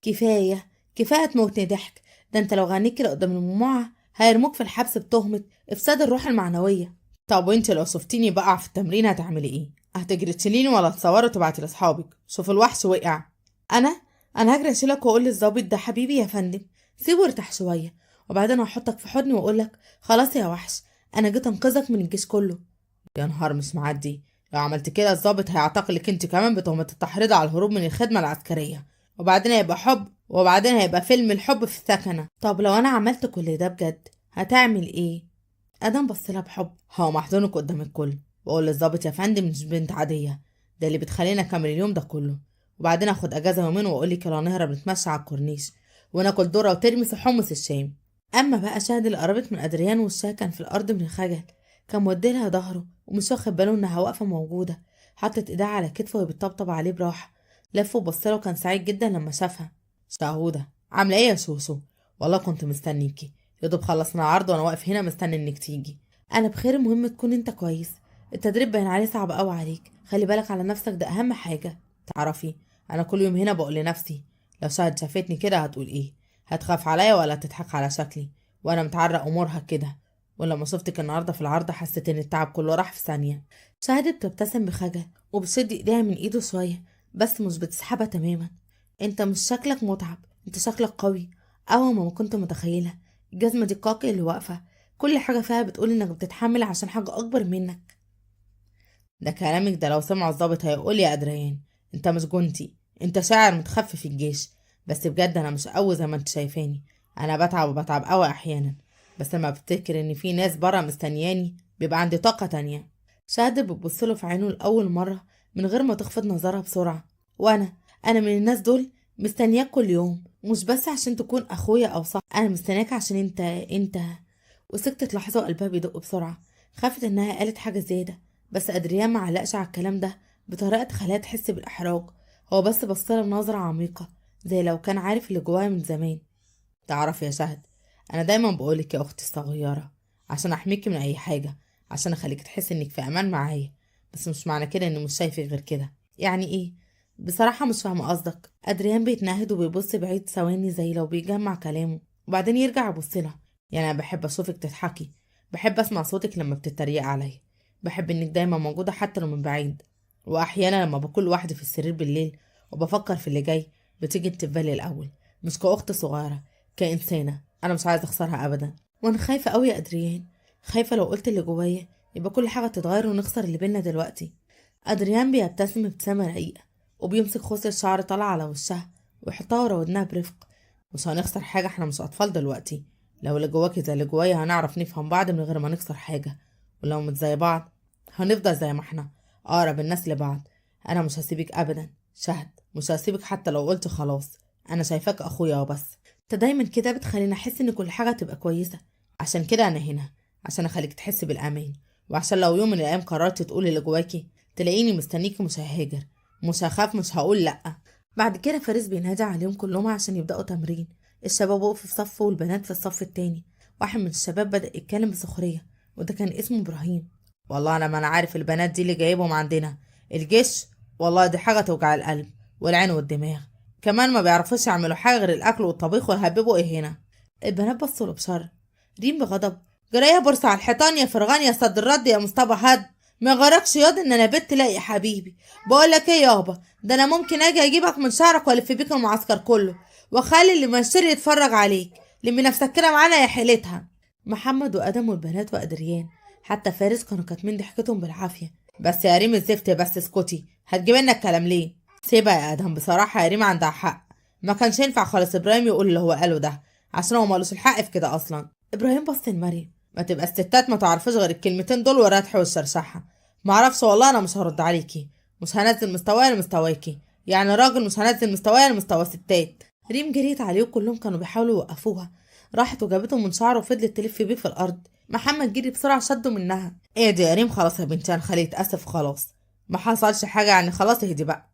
كفاية كفاية تموتني ضحك، ده انت لو غنيت كده قدام المجموعة هيرموك في الحبس بتهمة افساد الروح المعنوية. طب وانت لو شفتيني بقع في التمرين هتعملي ايه؟ هتجري تشيليني ولا تصوري وتبعتي لاصحابك؟ شوف الوحش وقع. انا هجري اشيلك واقول للظابط ده حبيبي يا فندم، سيبه ارتاح شوية، وبعدين هحطك في حضني واقولك خلاص يا وحش، انا جيت انقذك من الجيش كله. يا نهار مش معدي، لو عملت كده الظابط هيعتقلك انت كمان بتهمة التحريض على الهروب من الخدمة العسكرية، وبعدين هيبقى حب، وبعدين هيبقى فيلم الحب في السكنة. طب لو انا عملت كل ده بجد هتعمل ايه؟ ادم بص لها بحب، هو محضنك قدام الكل واقول للظابط يا فندم مش بنت عادية، ده اللي بتخلينا اكمل اليوم ده كله، وبعدين اخد اجازة يومين واقول لك يلا نهرب نتمشى على الكورنيش وناكل ذره وترمس وحمص الشام. اما بقى شهد اللي قربت من ادريان وشها كان في الارض من الخجل، كان موديلها ظهره ومش واخد باله انها واقفة موجودة. حطت ايديها على كتفه وهي بتطبطب عليه براحة، لف وبص له وكان سعيد جدا لما شافها. شهوده عامله ايه يا شوشو؟ والله كنت مستنيكي، يا دوب خلصنا عرض وانا واقف هنا مستني انك تيجي. انا بخير، المهم تكون انت كويس، التدريب باين عليه صعب قوي عليك، خلي بالك على نفسك ده اهم حاجة. تعرفي انا كل يوم هنا بقول لنفسي لو شهد شافتني كده هتقول ايه؟ هتخاف عليا ولا تضحك على شكلي وانا متعرق امورها كده؟ ولما شفتك النهارده في العرض حسيت ان التعب كله راح في ثانية. شهد بتبتسم بخجل وبتشد ايديها من ايده شوية بس مش بتسحبها تماما. انت مش شكلك متعب، انت شكلك قوي اول ما كنت متخيله. الجزمة دي القاقي اللي واقفة كل حاجة فيها بتقول انك بتتحمل عشان حاجة اكبر منك. ده كلامك ده لو سمع الظابط هيقول يا ادريان انت مش جندي، انت شاعر متخفي في الجيش. بس بجد انا مش قوي زي ما انت شايفاني، انا بتعب وبتعب قوي احيانا، بس لما بفتكر ان في ناس برا مستنياني بيبقى عندي طاقة تانية. شهد بتبصله في عينه لاول مرة من غير ما تخفض نظرها بسرعة. وانا من الناس دول، مستنياك كل يوم، مش بس عشان تكون اخويا او صاحبي، انا مستنياك عشان انت. وسكتت لحظة وقلبها بيدق بسرعة، خافت انها قالت حاجة زيادة، بس ادريان ما علقش على الكلام ده بطريقة تخليها تحس بالاحراج. هو بس بصلها بنظره عميقة زي لو كان عارف اللي جواها من زمان. تعرف يا شهد، انا دايما بقولك يا اختي الصغيرة عشان احميكي من اي حاجة، عشان اخليك تحسي انك في امان معايا، بس مش معنى كده اني مش شايفك غير كده. يعني ايه؟ بصراحة مش فاهمه قصدك. ادريان بيتنهد وبيبص بعيد ثواني زي لو بيجمع كلامه وبعدين يرجع يبص لها. يعني انا بحب اشوفك تضحكي، بحب اسمع صوتك لما بتتريق عليا، بحب انك دايما موجودة حتى لو من بعيد، واحيانا لما بكون لوحدي في السرير بالليل وبفكر في اللي جاي بتيجي انت في بالي الاول، مش كأخت صغيرة، كإنسانه انا مش عايزه اخسرها ابدا. وانا خايفة قوي يا ادريان، خايفة لو قلت اللي جوايا يبقى كل حاجة تتغير ونخسر اللي بينا دلوقتي. ادريان بيبتسم ابتسامة رقيقه وبيمسك خصلة شعر طالعه على وشها ويحطها ورا ودنها برفق. مش هنخسر حاجة، احنا مش اطفال دلوقتي، لو اللي جواكي زي اللي جوايا هنعرف نفهم بعض من غير ما نخسر حاجة، ولو مش زي بعض هنفضل زي ما احنا اقرب الناس لبعض. انا مش هسيبك ابدا شهد، مش هسيبك حتى لو قلت خلاص، انا شايفاك اخويا وبس. انت دايما كده بتخليني احس ان كل حاجة تبقى كويسة، عشان كده انا هنا، عشان اخليك تحس بالامان، وعشان لو يوم من الايام قررت تقولي اللي جواكي تلاقيني مستنيكي، مش ههاجر، مش هخاف، مش هقول لا. بعد كده فارس بينادي عليهم كلهم عشان يبداوا تمرين. الشباب وقفوا في صف والبنات في الصف التاني. واحد من الشباب بدأ يتكلم بسخرية وده كان اسمه إبراهيم. والله أنا ما أنا عارف البنات دي اللي جايبهم عندنا الجيش، والله دي حاجة توجع القلب والعين والدماغ، كمان ما بيعرفوش يعملوا حاجة غير الأكل والطبيخ ويهببوا إيه هنا. البنات بصوا له بشر. ريم بغضب، جرايه برص على الحيطان يا فرغان يا صد الرد يا مصطفى هد، ما غرقش ياض ان انا بنت. لا يا حبيبي، بقولك ايه يابا، ده انا ممكن اجي اجيبك من شعرك والف بيك المعسكر كله واخلي اللي ما يشتري يتفرج عليك، لمي نفسك كده معانا يا حيلتها. محمد وادم والبنات وادريان حتى فارس كانوا كاتمين ضحكتهم بالعافية. بس يا ريم الزفت، بس اسكتي، هتجيب لنا الكلام ليه؟ سيبها يا ادم، بصراحة يا ريم عندها حق، ما كانش ينفع خالص ابراهيم يقول اللي هو قاله ده، عشان هو مالوش الحق في كده اصلا. ابراهيم بص لمريم، ما تبقى الستات ما تعرفوش غير الكلمتين دول والردح والشرشحه. معرفش والله انا مش هرد عليكي، مش هنزل مستوايا لمستواكي، يعني راجل مش هنزل مستوايا لمستوى ستات. ريم جريت عليه وكلهم كانوا بيحاولوا يوقفوها، راحت وجابته من شعره وفضلت تلف بيه في الارض. محمد جري بسرعة شده منها. ايه دي يا ريم؟ خلاص يا بنتي انا خليه يتاسف، خلاص ما حصلش حاجة يعني، خلاص اهدي بقى.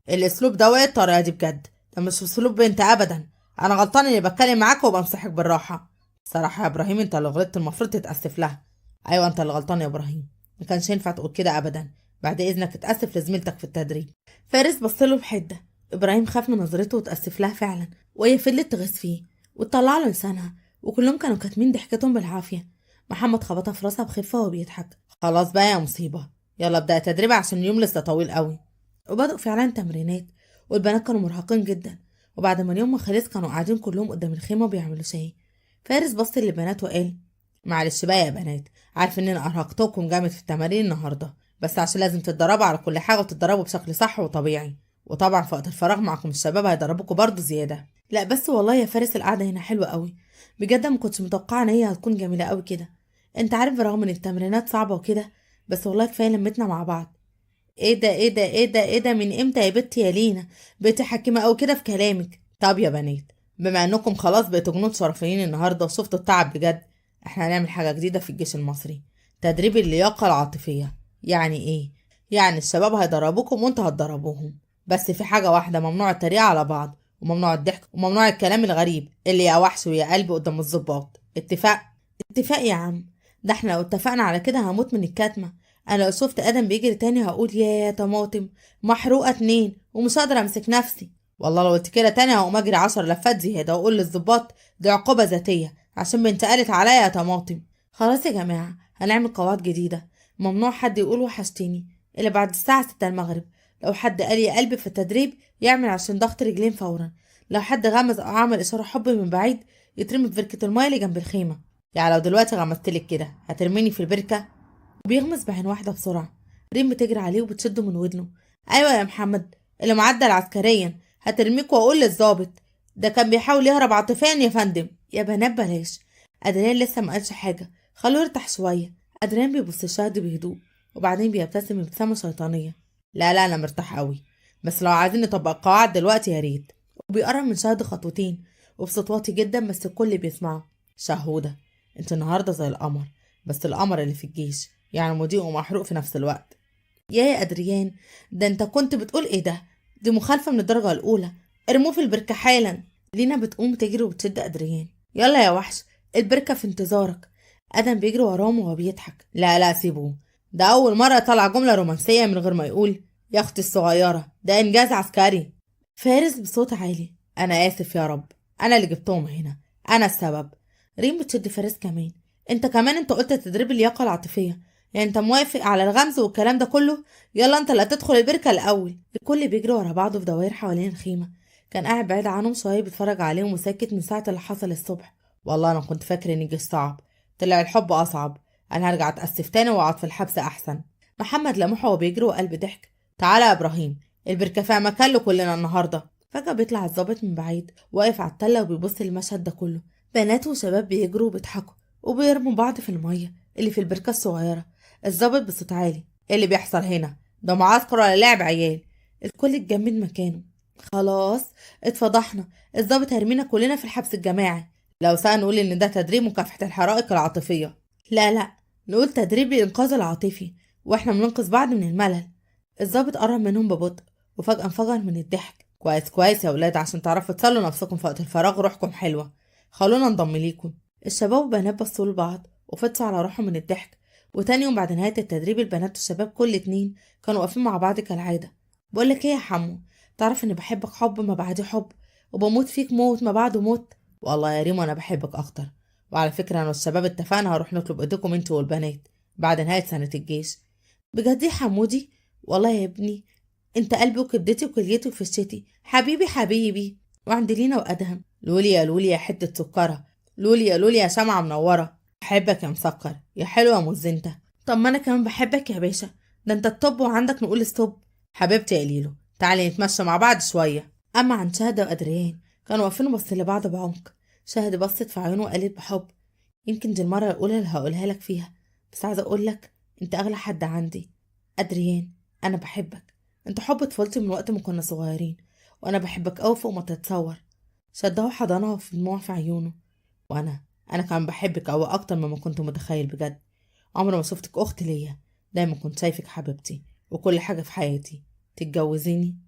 الاسلوب ده وايه الطريقة دي بجد؟ ده مش اسلوب بنت ابدا، انا غلطان اني بتكلم معاك وبنصحك بالراحة. صراحة يا ابراهيم انت اللي غلطت، المفروض تتاسف لها. ايوه انت اللي غلطان يا ابراهيم، ما كانش ينفع تقول كده ابدا، بعد اذنك اتاسف لزميلتك في التدريب. فارس بص له بحده. ابراهيم خاف من نظرته وتاسف لها فعلا، وهي فضلت تغز فيه وتطلع له لسانها وكلهم كانوا كاتمين ضحكتهم بالعافية. محمد خبطها في راسها بخفة وهو بيضحك. خلاص بقى يا مصيبة، يلا ابدأ تدريب عشان اليوم لسه طويل قوي. وبدأوا فعلا تمرينات، والبنات كانوا مرهقين جدا. وبعد ما اليوم ما خلص كانوا قاعدين كلهم قدام الخيمة وبيعملوا شاي. فارس بص للبنات وقال معلش بقى يا بنات، عارف ان انا ارهقتكم جامد في التمارين النهارده، بس عشان لازم تتدربوا على كل حاجة وتتدربوا بشكل صح وطبيعي، وطبعا في وقت الفراغ معكم الشباب هيدربوكوا برضه زيادة. لا بس والله يا فارس القعدة هنا حلوة قوي بجد، ما كنتش متوقعه ان هي هتكون جميلة قوي كده. انت عارف برغم ان التمرينات صعبة وكده، بس والله كفاية لمتنا مع بعض. ايه ده ايه ده ايه ده ايه ده، من امتى يا بنتي يا لينا بقيتي حكيمة قوي كده في كلامك؟ طب يا بنات، بما انكم خلاص بقيتوا جنود شرفيين النهارده وشفتوا التعب بجد، احنا هنعمل حاجة جديدة في الجيش المصري، تدريب اللياقة العاطفية. يعني ايه؟ يعني الشباب هيدربوكم وانتوا هتدربوهم، بس في حاجة واحدة، ممنوع التريقه على بعض، وممنوع الضحك، وممنوع الكلام الغريب اللي يا وحش ويا قلب قدام الظباط. اتفاق؟ اتفاق يا عم، ده احنا لو اتفقنا على كده هموت من الكتمه. انا لو شفت ادم بيجري تاني هقول يا طماطم محروقة 2 ومش هقدر امسك نفسي. والله لو قلت كده تاني هقوم اجري 10 لفات زيادة واقول للظباط دي عقوبه ذاتية عشان بنت قالت عليا يا طماطم. خلاص يا جماعة هنعمل قواعد جديدة، ممنوع حد يقول وحشتيني الا بعد الساعة 6 المغرب. لو حد قال يا قلبي في التدريب يعمل عشان ضغط رجلين فورا. لو حد غمز او عمل اشارة حب من بعيد يترمي في بركة المايه اللي جنب الخيمة. يعني لو دلوقتي غمزتلك كده هترميني في البركة؟ وبيغمز بعين واحدة بسرعة. ريم بتجري عليه وبتشده من ودنه. ايوه يا محمد اللي معدل عسكريا هترميك واقول للظابط ده كان بيحاول يهرب عاطفيا يا فندم. يا بنات بلاش، ادريان لسه ما قالش حاجة، خلوه يرتاح شوية. ادريان بيبص لشهد بهدوء وبعدين بيبتسم ابتسامة شيطانية. لا لا انا مرتاح قوي، بس لو عايزين نطبق القواعد دلوقتي يا ريت. وبيقرب من شهد خطوتين وبصوت واطي جدا بس الكل بيسمعه. شهوده انت النهارده زي القمر، بس القمر اللي في الجيش يعني مضيء ومحروق في نفس الوقت. يا ادريان ده انت كنت بتقول ايه؟ ده دي مخالفة من الدرجة الاولى، ارموه في البركة حالا. لينا بتقوم تجري وبتشد ادريان. يلا يا وحش البركة في انتظارك. ادم بيجري وراهم وهو بيضحك. لا لا سيبوه، ده اول مرة طلع جملة رومانسية من غير ما يقول يا اختي الصغيرة، ده انجاز عسكري. فارس بصوت عالي انا اسف يا رب، انا اللي جبتهم هنا، انا السبب. ريم بتشد فارس كمان. انت كمان انت قلت تدريب اللياقة العاطفية، يعني انت موافق على الغمز والكلام ده كله؟ يلا انت اللي هتدخل البركة الاول. الكل بيجري ورا بعضه في دوائر حوالين الخيمة. كان قاعد بعيد عنهم شوية بيتفرج عليهم وساكت من ساعة اللي حصل الصبح. والله انا كنت فاكر ان الجيش صعب، طلع الحب اصعب. انا هرجع اتاسف تاني واقعد في الحبس احسن. محمد لمحه وهو بيجري وقال بضحك تعالى يا ابراهيم، البركة فيها مكان كلنا النهارده. فجاة بيطلع الظابط من بعيد واقف على التلة وبيبص للمشهد ده كله. بنات وشباب بيجروا وبيضحكوا وبيرموا بعض في المية اللي في البركة الصغيرة. الظابط بصوت عالي ايه اللي بيحصل هنا؟ ده معسكر ولا لعب عيال؟ الكل اتجمد مكانه. خلاص اتفضحنا، الظابط هرمينا كلنا في الحبس الجماعي. لو سأل نقول ان ده تدريب مكافحة الحرائق العاطفية. لا لا نقول تدريب الانقاذ العاطفي، واحنا بننقذ بعض من الملل. الظابط قرب منهم ببطء وفجأة انفجر من الضحك. كويس كويس يا ولاد، عشان تعرفوا تسلوا نفسكم في وقت الفراغ، روحكم حلوة، خلونا نضم ليكم. الشباب والبنات بصوا لبعض وفطسوا على روحهم من الضحك. وتاني يوم بعد نهاية التدريب البنات والشباب كل 2 كانوا واقفين مع بعض كالعادة. بقولك ايه يا حمو، تعرف اني بحبك حب ما بعد حب، وبموت فيك موت ما بعده موت. والله يا ريم انا بحبك اكتر، وعلى فكرة انا والشباب اتفقنا هروح نطلب ايديكم انتوا والبنات بعد نهاية سنة الجيش. بجد يا حمودي؟ والله يا ابني انت قلبي وكبدتي وكليتي وفشتي، حبيبي حبيبي. وعند لينا وادهم لولي يا لولي يا حتة سكرة، لولي يا لولي يا شمعة منورة، بحبك يا مسكر يا حلوة يا مزنتة. طب ما انا كمان بحبك يا باشا، ده انت ال top وعندك نقول stop. حبيبتي يا ليلو تعالي نتمشى مع بعض شوية. اما عن شهد وادريان كانوا واقفين وبصين لبعض بعمق. شهد بصت في عيونه وقالت بحب يمكن دي المرة الاولى اللي هقولها لك فيها، بس عايزه اقول لك انت اغلى حد عندي. ادريان انا بحبك، انت حب طفولتي من وقت ما كنا صغيرين، وانا بحبك قوي فوق ما تتصور. شدها وحضنها في دموع في عيونه. وانا كمان بحبك قوي اكتر مما كنت متخيل بجد، عمري ما شفتك اخت ليا، دايما كنت شايفك حبيبتي وكل حاجة في حياتي. تتجوزيني؟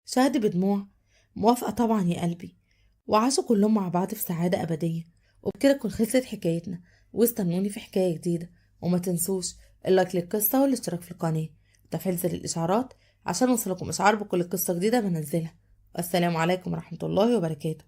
شهد بدموع موافقة طبعا يا قلبي. وعاشوا كلهم مع بعض في سعادة ابدية. وبكده تكون خلصت حكايتنا، واستنوني في حكاية جديدة. وما تنسوش ال like للقصة والاشتراك في القناة وتفعيل زر الاشعارات عشان يوصلكم اشعار بكل قصة جديدة بنزلها. والسلام عليكم ورحمة الله وبركاته.